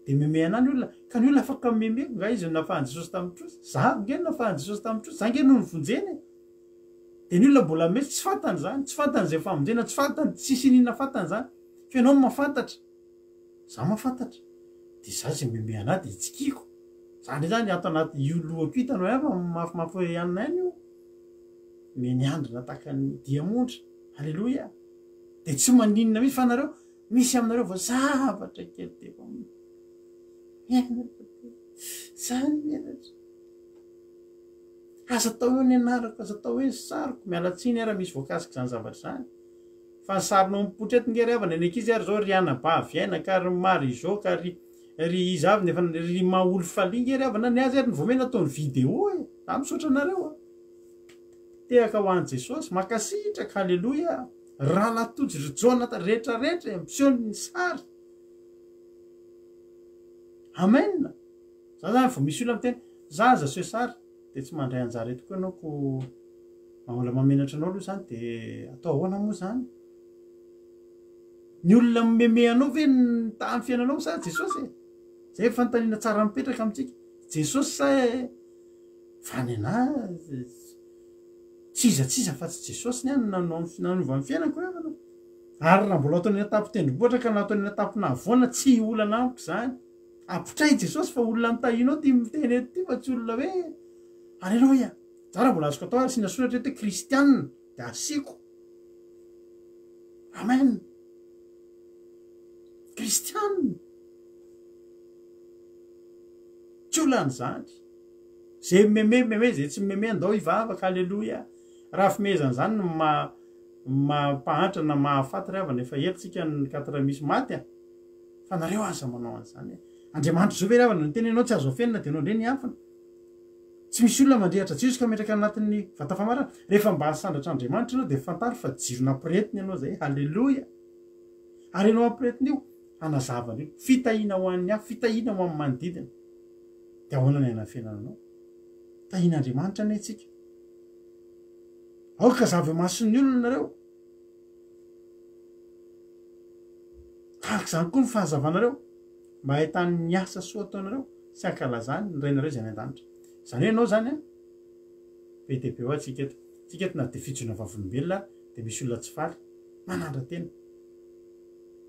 [SPEAKER 1] Dia meme anah ny olona, ka ny olona afaka mimeme, nga izy no nafahan'i Jesosy tamin'ny trosa? Za ange no nafahan'i Jesosy tamin'ny trosa, za ange no novonjena e. Dia ny olona mbola mety tsy fantany izany, tsy fantany izay famonjena, tsy fantany, tsisy iniana fantany izany. Fa ianao no mahafantatra. Za mahafantatra. Dia za izay meme anah dia itsikiako. Za indray zany ato anaty io lohako io hitanao ihany fa mafimafy ihany ihany io. Meniandrina tahaka ny diamondra. Aleloia. Dia tsy maninona mihitsy fa nareo misy aminareo vao zavatra kely dia efa menatra be. Zany menatra. Aza atao eo ny anarako, aza atao hoe ny sariko. Miala tsiny aho raha misy voakasika izany zavatra izany. Fa ny sarinao mipoitra eto nge ry havana, ny ankizy ary zao ry anabavy aina ka ry Marijo ka ry ry iza avy nefa ry Maholifali nge ry havana ny azy ary ny vao mena ataony vidéo e! Za misaotra anareo a! Tehaka ho an'i Jesosy, mankasitraka, haleloia! Ralatojo, ry Jonathan, rehetra rehetra e, miseho ny sary. Amen! Za zany vao misy olona miteny, za aza aseho sary, dia tsy mandray anjara eto koa ianao ko mbola mahamenatra anao aloha izany dia atao ahoana moa izany? Ny olona mimeme anao ve ny tahan'ny fiainanao sa Jesosy e? Zay fanontaniana tsara mipetraka amintsika. Jesosy sa e? Fa ny anahy tsy iza tsy iza fa tsy Jesosy ny ahy no nanova ny fiainako ry havana. Ary raha mbola ataony any an-tampon-tendrombohitra ka na ataony any an-tampon'havoana tsy olana amiko izany. Ampitray Jesosy fa olona nitahianao ty miteny eto ty fa tsy olona hoe Aleloia! Za raha mbola azoko atao ary asiana soratra eto hoe kristianina de asiako. Amen! Kristianina! Tsy olana izany. Ze mimeme mimeme, ze tsy mimeme andao hivavaka, aleloia! Raha fimehezana izany no maha mampahantra na mahafaty ry havana efa ela tsika ny quatre misy maty a! Fa nareo aza manao an'izany e. Andriamanitra izao ve ry havana niteny ianao tsy azo afenina dia ianao indray niafina. Tsy misy olona mandrehitra jiro ka ametraka anatin'ny vata famarana. Rehefa mba hasandratra Andriamanitra ianao dia fantaro fa jiro nampiretina ianao izay. Haleloia. Ary ianao ampiretina io, hanazava an'io. Fitahiana ho an'ny hafa, fitahiana ho an'ny manodidina. Dia ahoana ny hanafenana anao? Tahian'Andriamanitra anie tsika. Aoka hazava eo imason'ny olona nareo. Tahaka izany koa ny fahazavanareo, mba hahitany ny asa soa ataonareo sy hankalazany ny Rainareo izay any an-danitra. Izany hoe ianao izany an, be dia be hoa tsika eto. Tsika eto na dia fijoroana vavolombelona ary dia misy olona tsy faly, manandra-tena.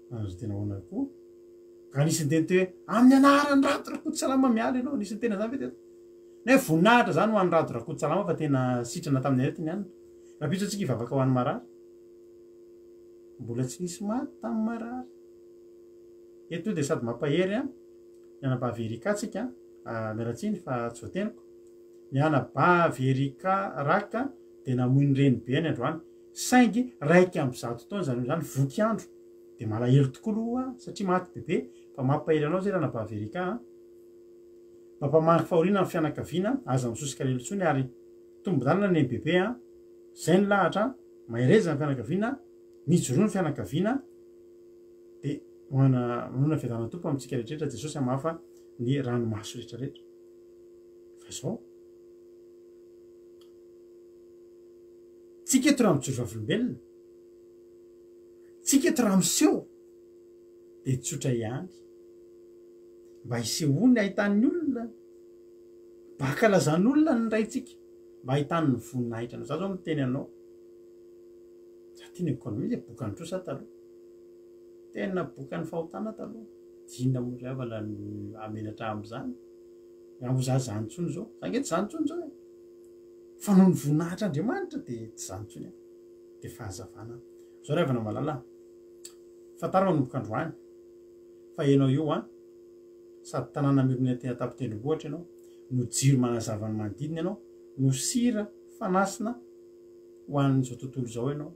[SPEAKER 1] Manandra-tena ahoana koa? Raha nisy niteny teo hoe amin'ny anaran'i Rado Rakototsalama miala ianao, nisy niteny an'izany ve teto? Na hoe voninahitra izany ho an'i Rado Rakototsalama fa tena sitrana tamin'ny aretiny ihany. Rahampitso antsika hivavaka ho an'ny marary. Mbola tsy nisy maty tamin'ny marary. Eto dia sady mampahery an, ny anabavy Erika tsika, miala tsiny fa tsy voateniko. Ny anabavy Erika Raka dia namoy ny renibeany androany, saingy 111 taona izany olona izany, voky andro. Dia malahelo tokoa aloha satria maty bebe, fa mampahery anao izay ranabavy Erika an. Mampamangy fahoriana ny fianakaviana, aza misosoka alahelo intsony ary tombon-dalana ny bebe an. Izay ny lahatra an. Mahereza ny fianakaviana, mijoroa ny fianakaviana dia manona fiadanana Tompo amintsika rehetra rehetra Jesosy hamafa ny ranomaso rehetra rehetra. Fa izao, tsika eto raha mijoro vavolombelona, tsika eto raha miseho dia tsotra ihany mba hisehoany ahitan'ny olona, mba hankalazan'olona ny Raintsika. Mba ahitany ny voninahitra anao. Za zao miteny anao. Za tia ny économie dia bokan'ny trosa taloha. Tena bokan'ny fahotana taloha. Inona moa ry havana no hamenatra amin'izany? Angamba za zany intsony zao. Za nge tsy zany intsony zao e. Fa noho ny voninahitr'Andriamanitra dia tsy zany intsony aho. Dia fahazavana. Zao ry havana malala. Fantaro manomboka androany fa ianao io an, sady tanàna miorina ety an-tampon-tendrombohitra ianao, no jiro manazava ny manodidina ianao, no sira fanasina ho an'izao tontolo izao ianao,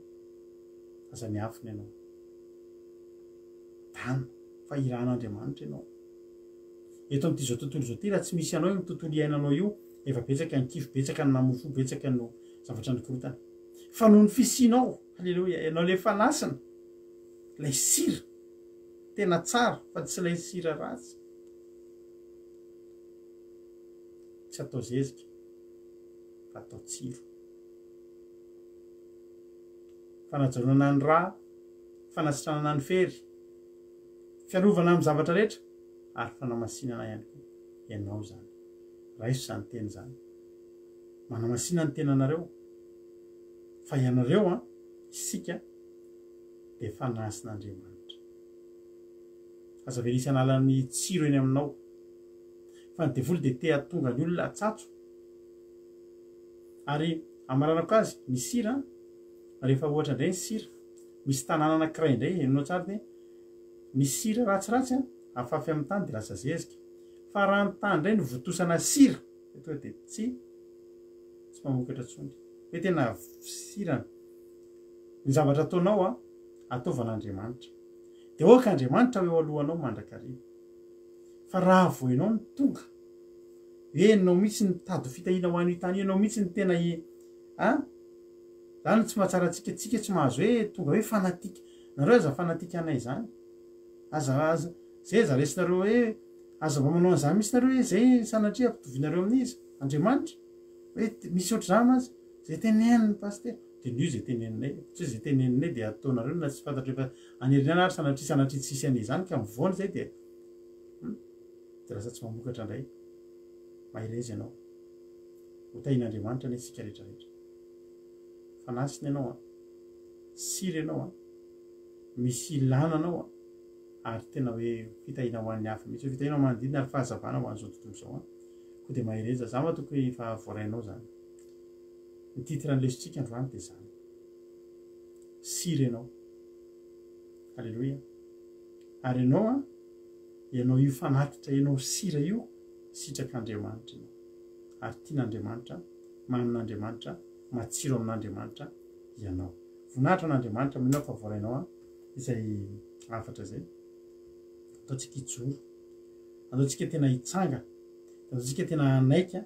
[SPEAKER 1] aza miafina ianao. Dana, fa irahan'Andriamanitra ianao. Eto amin'ity izao tontolo izao ity, raha tsy misy anao eo amin'ny tontolo iainanao io, efa betsaka ny kifo, betsaka ny namoy fo, betsaka no zavatra nikorotana. Fa noho ny fisianao, haleloia, ianao ilay fanasina, ilay sira, tena tsara, fa tsy ilay sira ratsy. Tsy atao zezika fa atao tsiro. Fanajanonana ny rà, fanasitranana ny fery, fiarovana amin'ny zavatra rehetra ary fanamasinana ihany koa. Ianao izany. Raiso izany teny izany. Manamasina ny tenanareo fa ianareo an, isika dia fanasin'Andriamanitra. Aza avela hisy hanala ny tsiro eny aminao. Fa ny devoly dia te hahatonga ny olona hatsatso. Ary amaranako azy, ny sira, rehefa ohatra indray ny sira, misy tanàna anankiray indray, henonao tsara ve? Ny sira ratsiratsy an, afafy amin'ny tany dia lasa zezika. Fa raha ny tany indray no vontosana sira, dia tonga dia tsy tsy mamokatra intsony. Hoe tena sira ny zavatra ataonao an. Ataovy an'Andriamanitra. Dia aoka Andriamanitra ho eo alohanao mandrakariva. Fa raha vao ianao no tonga, hoe ianao mihitsy no mitady ho fitahiana ho an'io tany io, ianao mihitsy no tena i, a? Zany no tsy mahatsara antsika, tsika tsy mahazo hoe tonga hoe fanatique. Nareo aza fanatique anay izany. Aza, aza, zay aza raisinareo hoe, aza mba manao an'izany mihitsy nareo hoe zay sanatria ampitovianareo amin'iza? Andriamanitra? Hoe misy ohatr'izany mantsy, zay tenenin'ny pasitera. Diniho izay teneninay, tsy hoe izay teneninay dia ataonareo na tsy fantatro efa any aoriana ary sanatria sanatria tsy hisy an'izany ka mivoana izay dia hum dia lasa tsy mamokatra indray. Mahereza ianao. Ho tahian'Andriamanitra anie isika rehetra rehetra. Fanasina ianao an. Sira ianao an. Misy ilana anao an. Ary tena hoe fitahiana ho an'ny hafa mihitsy, fitahiana ho manodidina ary fahazavana ho an'izao tontolo izao an. Koa dia mahereza. Za matoky fa voarainao izany. Ny titre ny lesontsika androany dia izany. Sira ianao. Aleloia. Ary ianao an, ianao io fanatitra ianao sira io, sitrak'Andriamanitra ianao. Ary tian'Andriamanitra, mamin'Andriamanitra, matsiro amin'Andriamanitra ianao. Voninahitra an'Andriamanitra, mino aho fa voarainao an, izay hafatra izay. Ataontsika hijoro. Ataontsika tena hitsangana. Ataontsika tena hanaiky an.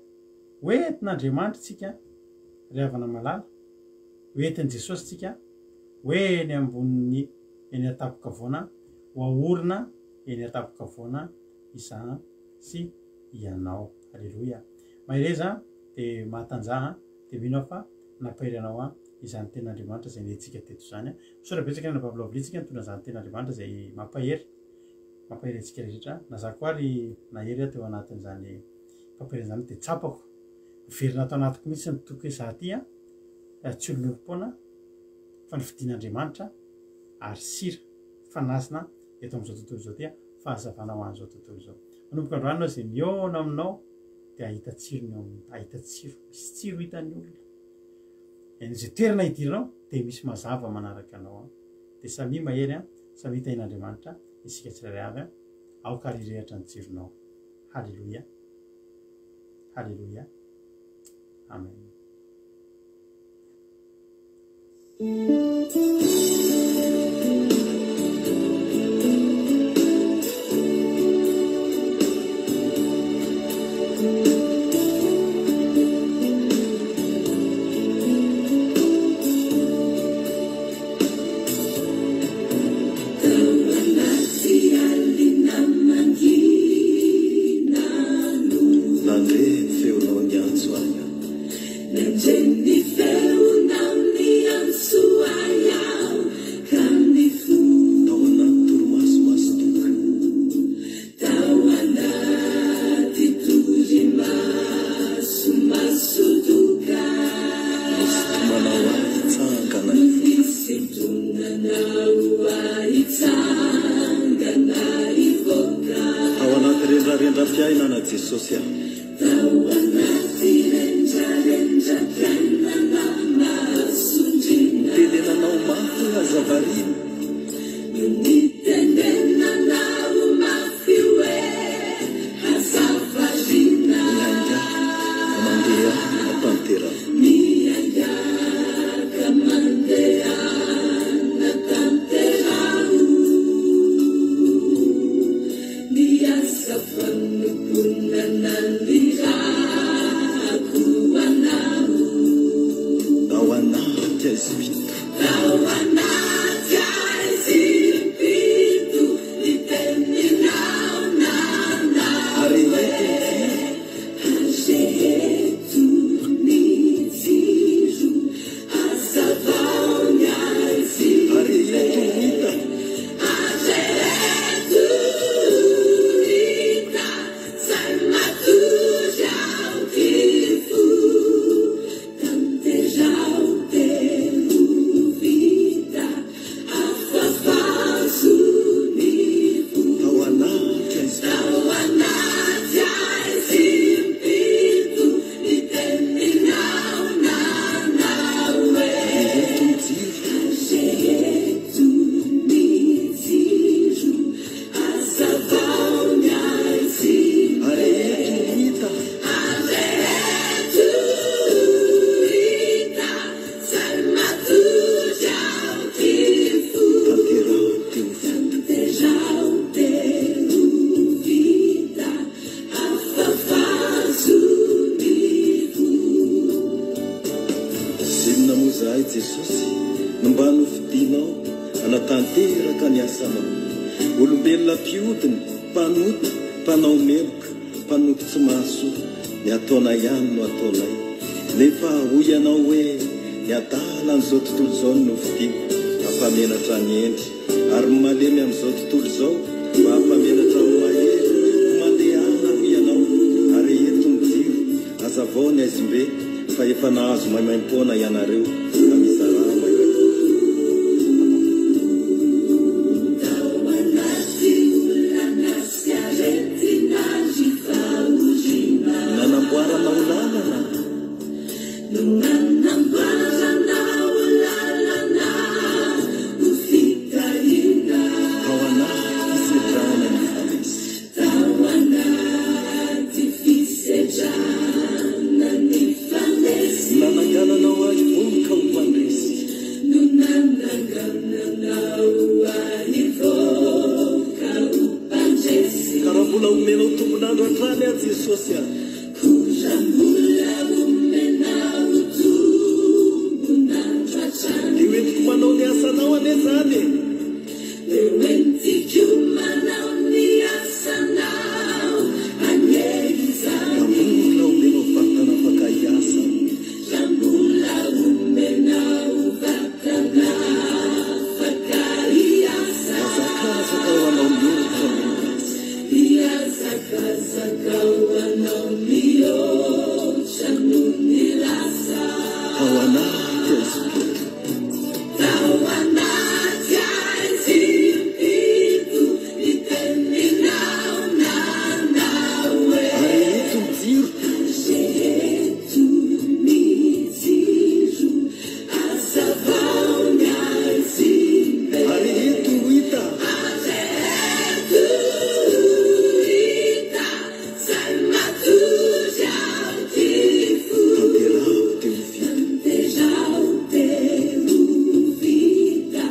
[SPEAKER 1] Ho entin'Andriamanitra tsika ry havana malala, ho entin'i Jesosy tsika, ho eny ambonin'ny eny an-tampon-kavoana, ho aorina eny an-tampon-kavoana izaho sy ianao. Aleloia. Mahereza dia mahatanjaha dia mino aho fa nampahery anao izany tenin'Andriamanitra izay nentintsika teto izany. Misaotra betsaka ny anabavy Lovely tsika nitondra izany tenin'Andriamanitra izay mampahery, mampahery antsika rehetra. Na za koa ary nahery aho teo anatin'izany fampaherezana izany dia tsapako miverina ato anatiko mihitsy ny toky hoe za ty an tsy olon'olom-poana fa nofidin'Andriamanitra ary sira fanasina eto amin'izao tontolo izao ty an fahazavana ho an'izao tontolo izao. Manomboka androany ianao izay mihaona aminao dia hahita tsirony eo aminy, hahita tsiro, misy tsiro hitan'ny olona. Eny izay toerana hidiranao dia misy mazava manaraka anao an. Dia samia mahery an, samia tahin'Andriamanitra isika tsirairay avy an, aoka ary hirehatra ny jironao. Haleloia. Haleloia. Amen.
[SPEAKER 4] Nandre ny feonao niantso ahy aho.
[SPEAKER 5] Nandre ny feonao niantso ahy aho ka nifoha.
[SPEAKER 4] Tao anaty torimaso maso-doka.
[SPEAKER 5] Tao anaty torimaso maso-doka.
[SPEAKER 4] Nisintomanao ahy hitsangana hivoaka.
[SPEAKER 5] Nisintonanao ahy hitsangana hivoaka.
[SPEAKER 4] Tao anaty rendrarendram-piainana Jesosy ah.
[SPEAKER 5] Tao anaty rendrarendram-piainana mahasondriana.
[SPEAKER 4] Nitenenanao mafy hoe aza variana.
[SPEAKER 5] Nitenenanao mafy hoe aza variana.
[SPEAKER 4] Miaingà ka mandehana tanteraho.
[SPEAKER 5] Miaingà ka mandehana tanteraho. Ny asa fanompoana.
[SPEAKER 4] nofidinao hanatanteraka ny asanao. Olombelona mpiodina, mpanota, mpanao meloka, mpanompo tsy mahasoa, ny ataonay ihany no ataonay. Nefa hoy Ianao hoe, Ny adalan'izao tontolo izao no nofidiko hampamenatra ny hendry, ary ny malemy amin'izao tontolo izao mba hampamenatra ny mahery. Koa mandehana, hoy Ianao, ary eto ny jiro, hazavao ny haizim-be, fa efa nahazo maimaimpoana ianareo, ka mizarà maimaimpoana.
[SPEAKER 5] Tao anaty olana sy aretina ary fahoriana.
[SPEAKER 4] Nanamboaranao lalana.
[SPEAKER 5] No nanamboaranao lalana ho fitahiana.
[SPEAKER 4] Tao anaty fisedrana nifanesy.
[SPEAKER 5] Tao anaty fisedrana nifanesy.
[SPEAKER 4] Nanangananao ahy vohoka ho mpandresy.
[SPEAKER 5] No nanangananao ahy vohoka ho mpandresy.
[SPEAKER 4] Ka raha mbola omenao tombon'andro hatrany aho Jesosy a.
[SPEAKER 5] Koa raha mbola omenao tombon'andro hatrany.
[SPEAKER 4] Dia ho entiko manao ny asanao anie izany e.
[SPEAKER 5] Dia ho entiko manao ny asanao anie izany.
[SPEAKER 4] Raha mbola omenao vatana afaka hiasa aho.
[SPEAKER 5] Raha mbola omenao vatana afaka hiasa.
[SPEAKER 4] Hiazakazaka ho anao mihoatra noho ny lasa.
[SPEAKER 5] Hiazakazaka ho anao mihoatra noho ny lasa.
[SPEAKER 4] Tao anaty haizim-pito.
[SPEAKER 5] Tao anaty haizim-pito ny teninao nanao hoe.
[SPEAKER 4] Areheto ny jiro.
[SPEAKER 5] Areheto ny jiro, hazavao ny haizim-be.
[SPEAKER 4] Areheto ho hita.
[SPEAKER 5] Areheto ho hita, zay matory ao ty fo.
[SPEAKER 4] Tanteraho te ho vita.
[SPEAKER 5] Tanteraho te ho vita,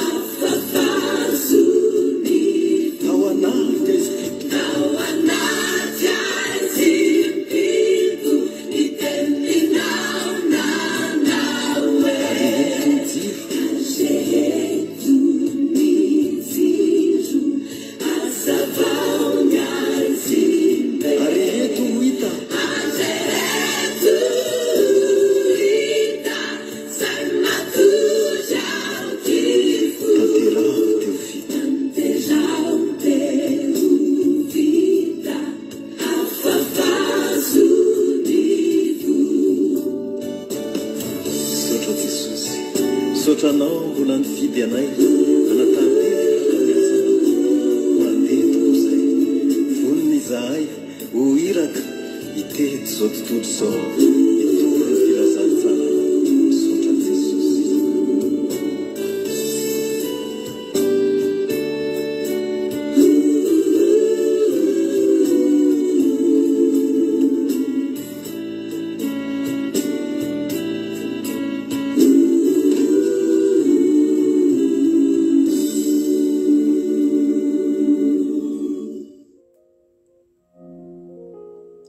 [SPEAKER 5] afafazo ny fo.
[SPEAKER 4] Tao anaty haizim-pito.
[SPEAKER 5] Tao anaty haizim-pito, ny teninao nanao hoe.
[SPEAKER 4] Areheto ny jiro.
[SPEAKER 5] Areheto ny jiro, hazavao ny haizim-be.
[SPEAKER 4] Areheto ho hita.
[SPEAKER 5] Areheto ho hita, zay matory ao ty fo.
[SPEAKER 4] Tanteraho te ho vita.
[SPEAKER 5] Tanteraho te ho vita, afafazo ny fo.
[SPEAKER 4] Misaotra Jesosy. Misaotra Anao mbola nifidy anay hanatanteraka ny asanao. Ho andeha tokoa izay. Vonona izahay ho iraka hitety izao tontolo izao hitory ny filazantsaranao. Misaotra Jesosy.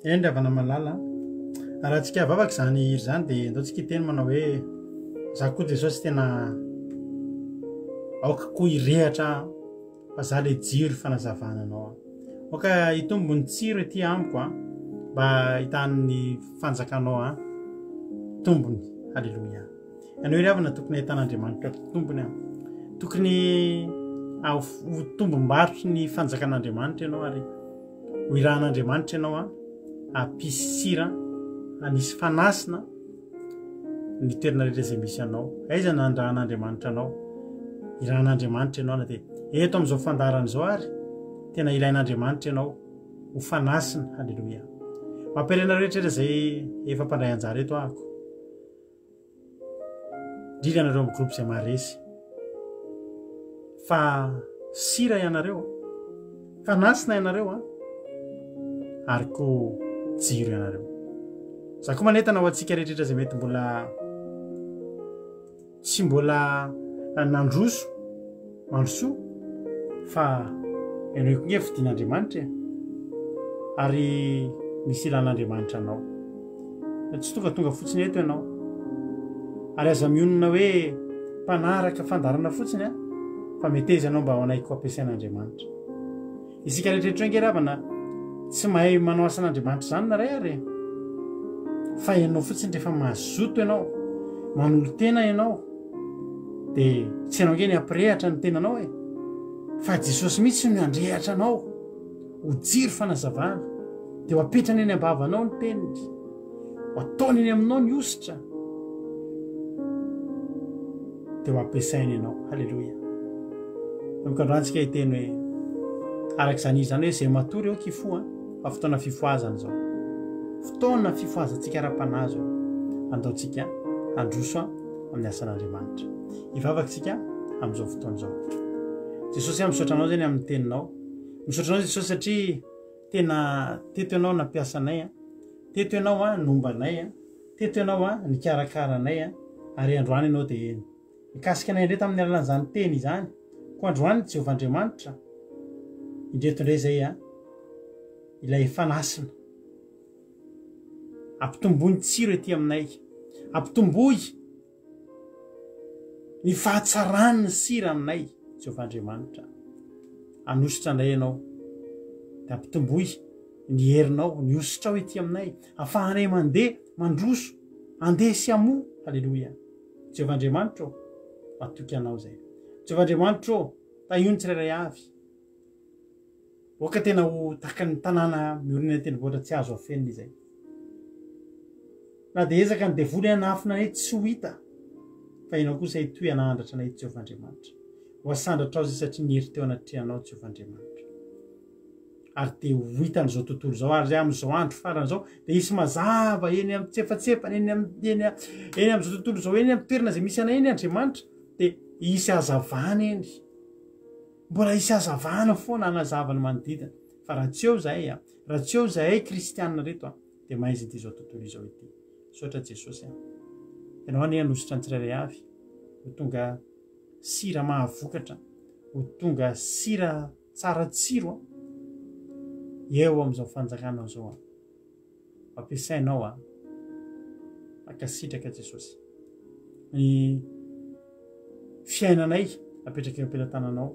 [SPEAKER 1] Eny ry havana malala a. Raha tsika vavaka izany hira izany dia ndao tsika hiteny manao hoe za koa Jesosy tena aoka koa hirehatra aho fa za le jiro fanazavana anao aho. Aoka hitombo ny tsiro ety amiko a mba hitan'ny fanjakanao a tombony. Haleloia. Ianao ry havana tokony ahitan'Andriamanitra tombony a. Tokony ho tombom-barotry ny fanjakan'Andriamanitra ianao ary ho irahan'Andriamanitra ianao a hampisy sira, hanisy fanasina ny toerana rehetra izay misy anao. Aiza no andrahan'Andriamanitra anao? Irahan'Andriamanitra ianao na dia eto amin'izao fandaharana izao ary tena ilain'Andriamanitra ianao ho fanasina. Haleloia. Mampahery anareo rehetra izay efa mpandray anjara eto ahako. Indrindra ianareo amin'ny groupe izay maharesy. Fa sira ianareo, fanasina ianareo a, ary koa jiro ianareo. Za koa manentana ho antsika rehetra izay mety mbola tsy mbola nandroso, mandrosoa fa ianao koa nge fidin'Andriamanitra e. Ary misy ilan'Andriamanitra anao. Tsy tongatonga fotsiny eto ianao. Ary aza mionona hoe mpanaraka fandaharana fotsiny a, fa meteza ianao mba ho anay koa ampiasain'Andriamanitra. Isika rehetra eto ange ravana tsy mahay manao asan'Andriamanitra izany na ray ary e. Fa ianao fotsiny rehefa mazoto ianao, manolo-tena ianao, dia tsy ianao ange ny hampirehatra ny tenanao e. Fa Jesosy mihitsy no handrehatra anao ho jiro fanazavana, dia ho apetrany eny am-bavanao ny teniny. Ho ataony eny aminao ny hosotra, dia ho ampiasainy ianao. Haleloia. Manomboka androany tsika hiteny hoe araka izany izany hoe izay matory eo kifoha fa fotoana fifohazana izao. Fotoana fifohazantsika ara-panahy izao. Andaontsika handroso amin'ny asan'Andriamanitra. Hivavaka tsika amin'izao fotoana izao. Jesosy aho misaotra anao zany amin'ny teninao. Misaotra anao Jesosy satria tena teto ianao nampiasa anay a. Teto ianao a, nomba anay a, teto ianao a, nikarakara anay a, ary androany ianao dia nikasika anay indray tamin'ny alalan'izany teny izany. Koa androany Jehovah Andriamanitra, indreto indray izay a, ilay fanasina. Ampitomboy ny tsiro ety aminay. Ampitomboy Ny fahatsaran'ny sira aminay, Jehovah Andriamanitra. Hanositra anay Ianao. Dia ampitomboy ny herinao, ny hositrao ety aminay, ahafahanay mandeha, mandroso, handeha sy hamoa. Haleloia. Jehovah Andriamanitra ô, matoky Anao izay. Jehovah Andriamanitra ô, tahio ny tsirairay avy. Aoka tena ho tahaka ny tanàna miorina eny an-tendrombohitra tsy azo afenina izay. Na dia ezaka ny devoly hanafina anay tsy ho hita, fa ianao kosa hitohy hanandratra anay Jehovah Andriamanitra. Ho asandratrao izay satria niery teo anatrehanao Jehovah Andriamanitra. Ary dia ho hitan'izao tontolo izao, ary amin'izao andro farany izao, dia hisy mazava eny amin'ny tsefatsefany, eny amin'ny eny eny amin'izao tontolo izao, eny amin'ny toerana izay misy anay eny Andriamanitra, dia hisy hazavana eny. Mbola hisy hazavana foana hanazava ny manodidina fa raha tsy eo izahay a, raha tsy eo izahay kristianina reto a, dia maizina ity izao tontolo izao ity. Misaotra Jesosy a. Ianao anie hanositra ny tsirairay avy ho tonga sira mahavokatra, ho tonga sira tsara tsiro a, eo amin'izao fanjakanao izao a. Ampiasainao a. Mankasitraka Jesosy. Ny fiainanay apetraka eo am-pelatananao.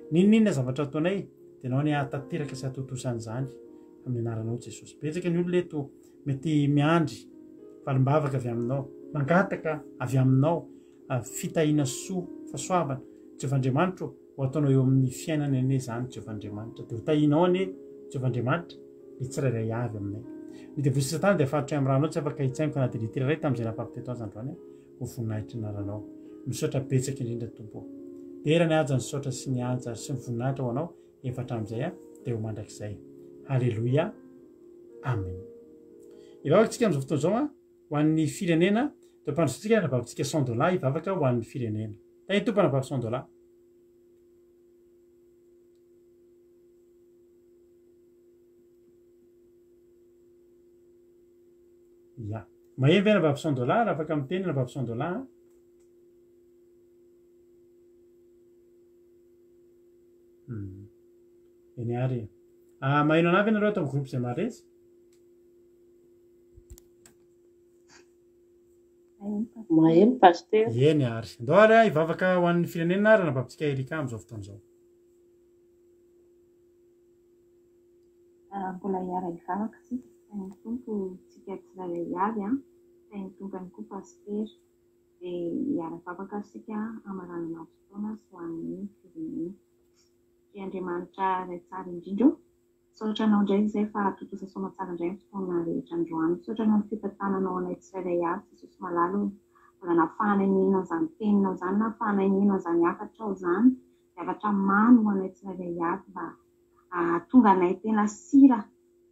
[SPEAKER 1] N'inon'inona zavatra ataonay dia ianao anie hahatanteraka sy hahatontosa an'izany amin'ny anaranao Jesosy. Betsaka ny olona eto mety miandry valim-bavaka avy aminao, mangataka avy aminao fitahiana soa, fahasoavana. Jehovah Andriamanitro ô, ho ataonao eo amin'ny fiainany anie izany Jehovah Andriamanitra. Dia ho tahianao anie Jehovah Andriamanitra ny tsirairay avy aminay. Ny devoly sy Satana dia faritra amin'ny ranao tsy afaka hitsaingoka na dia litera iray tamin'izay nahafapo teto aza androany ho voninahitry ny anaranao. Misaotra betsaka indrindra Tompo ô. Dera ny haja ny saotra sy ny haja sy ny voninahitra ho anao efa hatramin'izay dia ho mandrakizay. Haleloia. Amen. Hivavaka tsika amin'izao fotoana izao a. Ho an'ny firenena, dia ampandrosoantsika ny anabavintsika Sandola hivavaka ho an'ny firenena. Tahin'ny Tompo anabavy Sandola. Ya. Maheno ve anabavy Sandola raha afaka miteny anabavy Sandola a? Hmm. Eny ary. Ah, maheno anah ve nareo ato amin'ny groupe izay maharesy?
[SPEAKER 6] Maheno Pasteur.
[SPEAKER 1] Eny ary. Andao ary hivavaka ho an'ny firenena ary anababintsika Erika amin'izao fotoana izao.
[SPEAKER 2] Ah, mbola hiara-hivavaka isika. Tahin'ny Tompo tsika tsirairay avy an. Tahin'ny Tompo ihany koa Pasitera. Dia hiara-hivavaka isika hamaranana ny fotoana sy ho an'ny firenena. Ry Andriamanitra Ray tsara indrindra ô, Misaotra anao indray izay fa tontosa soamatsara indray ny fotoana rehetra androany. Misaotra anao ny fitantananao anay tsirairay avy Jesosy malala o. Mbola nahafahanay nino an'izany teninao izany, nahafahanay nino an'izany hafatrao izany, zavatra mamy ho anay tsirairay avy mba hahatonga anay tena sira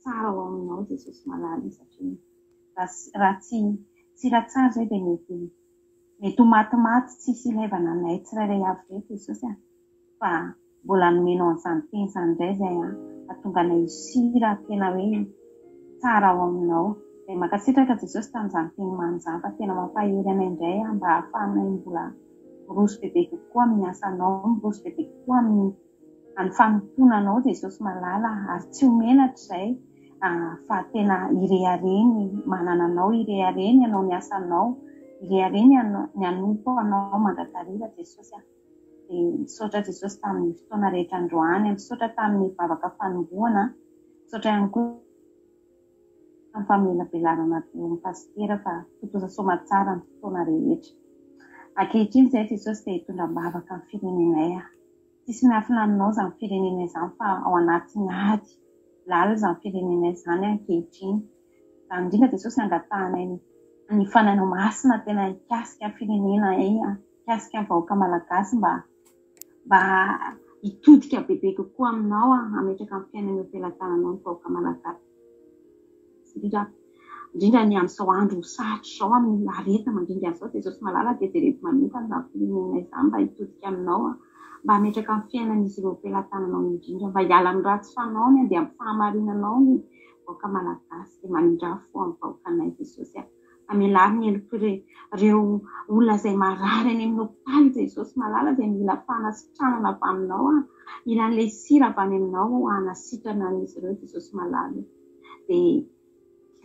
[SPEAKER 2] tsara ao aminao Jesosy malala o satria raha tsy sira tsara izay dia mety mety ho matimaty tsisy ilaivana anay tsirairay avy ireto Jesosy a. Fa mbola nomenao an'izany teny izany indray izay an, hahatonga anay ho sira tena hoe tsara ao aminao. Dia mankasitraka Jesosy tamin'izany teny mamy izany fa tena mampahery anay indray an, mba hahafahanay mbola miroso bebe kokoa amin'ny asanao, miroso bebe kokoa amin'ny amin'ny fanompoana anao Jesosy malala ary tsy ho menatra izay fa tena hirehareha ny manana anao, hirehareha ny hanao ny asanao.
[SPEAKER 7] Irehareha ny ny hanompo Anao mandrakariva Jesosy a. Dia misaotra Jesosy tamin'ny fotoana rehetra androany, misaotra tamin'ny vavaka fanombohana, misaotra ihany koa tamin'ny famelabelarana nataon'ny Pasitera fa tontosa soamatsara ny fotoana rehetra. Ankehitriny izay Jesosy dia hitondra am-bavaka ny firenenay aho. Tsisy miafina aminao izany firenenay izany fa ao anatin'ny ady lalina izany firenenay izany ankehitriny. Izany indrindra Jesosy angatahanay ny Fanahinao Masina tena hikasika ny firenenay, hikasika ny vahoaka Malagasy mba mba hitodika bebe kokoa aminao, hametraka ny fiainany eo am-pelatananao ny vahoaka Malagasy. Indrindra indrindra ny amin'izao andro sarotra izao, amin'ny aretina mandringa an'izao, Jesosy malala dia jerevo manokana izany firenena izany mba hitodika aminao, mba hametraka ny fiainan'izy ireo am-pelatananao indrindra, mba hiala amin'ny ratsy fanaony, handeha amin'ny fahamarinanao ny vahoaka malagasy, dia mamindrà fo amin'ny vahoakanay Jesosy a. Mamelà ny helok'ireo olona izay marary any amin'ny hopitaly Jesosy malala izay mila fanasitranana avy aminao a, mila an'ilay sira avy any aminao hanasitrana an'izy ireo Jesosy malala. Dia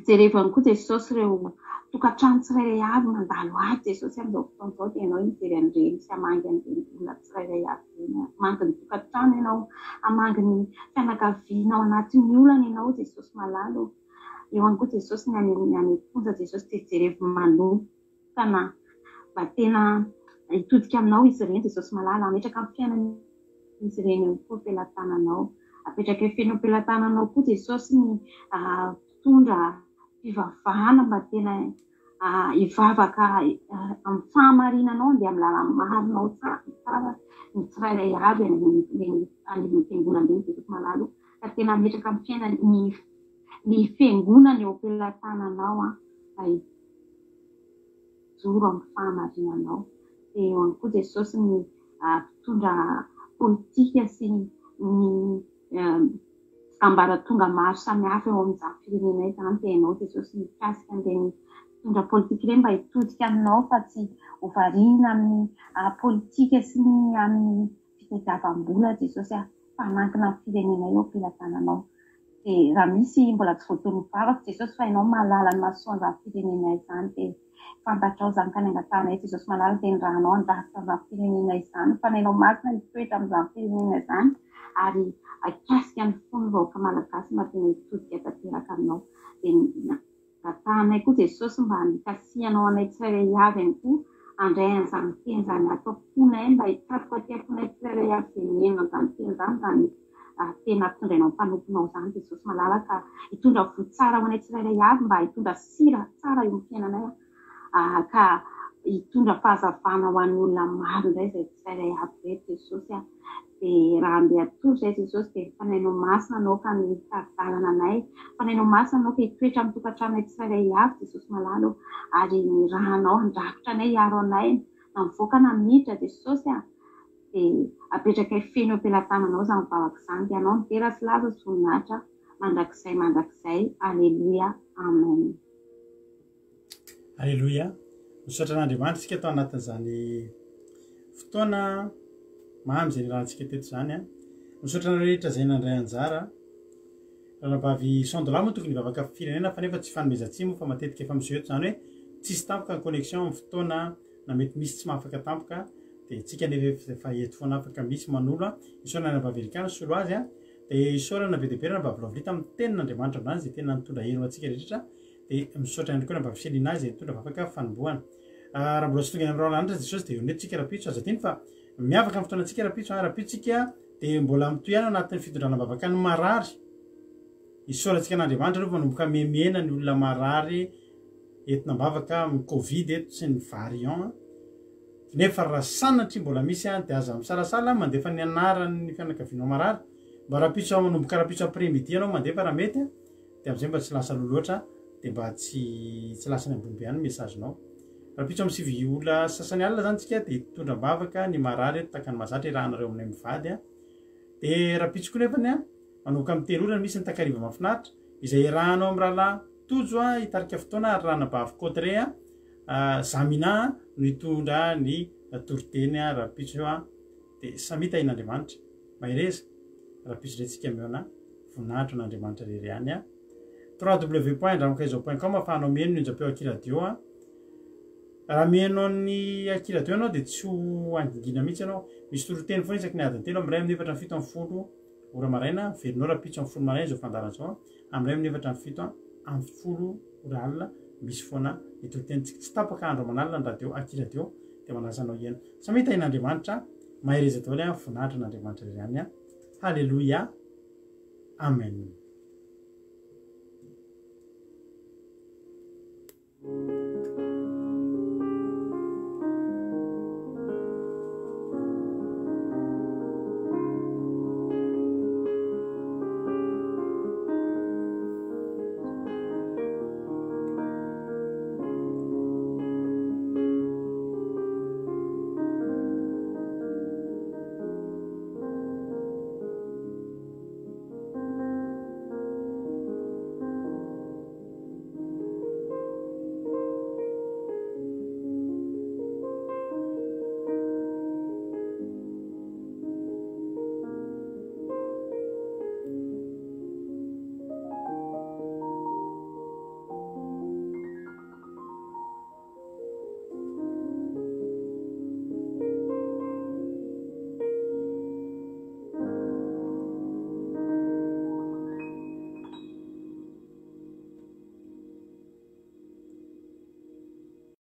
[SPEAKER 7] jerevo ihany koa Jesosy ireo tokantrano tsirairay avy mandalo ady Jesosy amin'izao fotoana izao dia ianao hijery an'ireny sy hamangy an'ireny olona tsirairay avy ireny. Hamangy ny tokantrano ianao, hamangy ny fianakaviana ao anatin'ny olana ianao Jesosy malala ô. Eo ihany koa Jesosy ny any ny any am-ponja Jesosy dia jerevo manokana mba tena hitodika aminao izy ireny Jesosy malala hametraka ny fiainan'izy ireny eo koa am-pelatananao. Apetraka eo feno am-pelatananao koa Jesosy ny mpitondra fivavahana mba tena hivavaka amin'ny fahamarinanao andeha amin'ny lalana marinao tsara ny tsirairay avy any amin'ireny anivon'ny fiangonana ireny Jesosy malala o ka tena hametraka ny fiainany ny ny fiangonana eo am-pelatananao an mba hijoro amin'ny fahamarinanao dia eo ihany koa Jesosy ny mpitondra politika sy ny ambaratonga maro samihafa eo amin'izany firenena izany dia ianao Jesosy mikasika an'ireny mpitondra politika ireny mba hitodika aminao fa tsy ho variana amin'ny politika sy ny amin'ny fitadiavam-bola Jesosy a, fa hanankina ny firenena eo am-pelatananao. Dia raha misy mbola tsy voatonon'ny vavako Jesosy fa ianao mahalala ny mahasoa an'izany firenena izany dia Fantatrao izany ka ny angatahanay Jesosy Malala dia ny ranao handrafitra an'izany firenena izany, ny Fanahinao Masina hitoetra amin'izany firenena izany ary hikasika ny fon'ny vahoaka Malagasy mba tena hitodika tanteraka aminao. Dia ny angatahanay koa Jesosy mba hikasihanao anay tsirairay avy ihany koa handray an'izany teny izany ato am-ponay mba hikatroka aty am-ponay tsirairay avy izay mihaino an'izany teny izany, izany tena ampitondrainao ny mpanomponao izany Jesosy malala ka hitondra voa tsara ho anay tsirairay avy mba hitondra sira tsara eo amin'ny fiainanay ka hitondra fahazavana ho an'ny olona maro indray izay tsirairay avy ireto Jesosy a dia raha andeha hatory izay Jesosy dia ny Fanahinao Masina anao ka no hitari-dalana anay Fanahinao Masina anao ka hitoetra amin'ny tokantranonay tsirairay avy Jesosy malala ô ary ny rànao handrakotra anay hiaro anay na mivoaka na miditra Jesosy a Dia apetrakay feno eo am-pelatananao izany vavaka izany, dia Anao no dera sy laza sy voninahitra mandrakizay mandrakizay. Aleloia. Amen.
[SPEAKER 1] Aleloia. Misaotra an'Andriamanitra isika tao anatin'izany fotoana mamy izay niarahantsika teto izany. Misaotra anareo rehetra izay nandray anjara. Ranabavy Sandola moa tokony hivavaka firenena fa nefa tsy fanomezan-tsiny moa fa matetika efa miseho eto izany hoe tsisy tampoka ny connexion amin'ny fotoana na mety misy tsy mahafaka tampoka dia tsika nefa efa eto foana afaka misy manolo a, isaorana anabavy Erika nisolo azy a, dia isaorana be dia be ranabavy Lovely tamin'ny tenin'Andriamanitra androany izay tena nitondra hery ho antsika rehetra dia misaotra ihany koa ranabavy Selina izay nitondra vavaka fanombohana. Ah, raha mbola tsy tonga any amin'ny rahona lanitra Jesosy dia eo eto tsika rahampitso, aza adino fa miavaka ny fotoanantsika rahampitso, rahampitso tsika dia mbola mitohy ihany anatin'ny fitondrana am-bavaka ny marary. Isaorantsika an'Andriamanitra aloha fa manomboka mihemihena ny olona marary entina am-bavaka amin'ny covid eto sy ny variant nefa raha sanatria mbola misy an dia aza misalasala mandefa ny anaran'ny fianakavianao marary mba rahampitso manomboka rahampitso après midi ianao mandefa raha mety dia amin'izay mba tsy lasa aloha loatra dia mba tsy tsy lasa any ambony be any message-nao rahampitso amin'ny sivy ora sasany alina zany tsika dia hitondra am-bavaka ny marary eto tahaka ny mahazatra irahanareo aminay mivady an dia rahampitso koa nefany an Manomboka amin'ny 3 ora misy ny takariva mahafinaritra, izay iarahanao amin'ny rahalahy Tojo hitarika fotoana ary ranabavy Cotteret Zamina no hitondra ny toriteny rahampitso dia samia tahian'Andriamanitra. Mahereza, rahampitso indray tsika mihaona, voninahitra ho an'Andriamanitra irery ihany. www.andramokaizao.com ahafahanao mihaino ny onjam-peo Aky Radio. Raha mihaino an'ny Aky Radio ianao dia tsy ho hangingina mihitsy ianao. Misy toriteny foana isaky ny adiny telo, amin'ny iray amin'ny efatra amin'ny fito amin'ny folo ora maraina, verinao rahampitso amin'ny folo maraina izao fandaharana izao, amin'ny iray amin'ny efatra amin'ny fito amin'ny folo ora alina misy foana ny toriteny. Tsy tapaka andro aman'alina ny radio Aky Radio dia manasa anao hihaino. Samia tahin'Andriamanitra, mahereza daholo an, voninahitra an'Andriamanitra irery ihany an. Haleloia. Amen.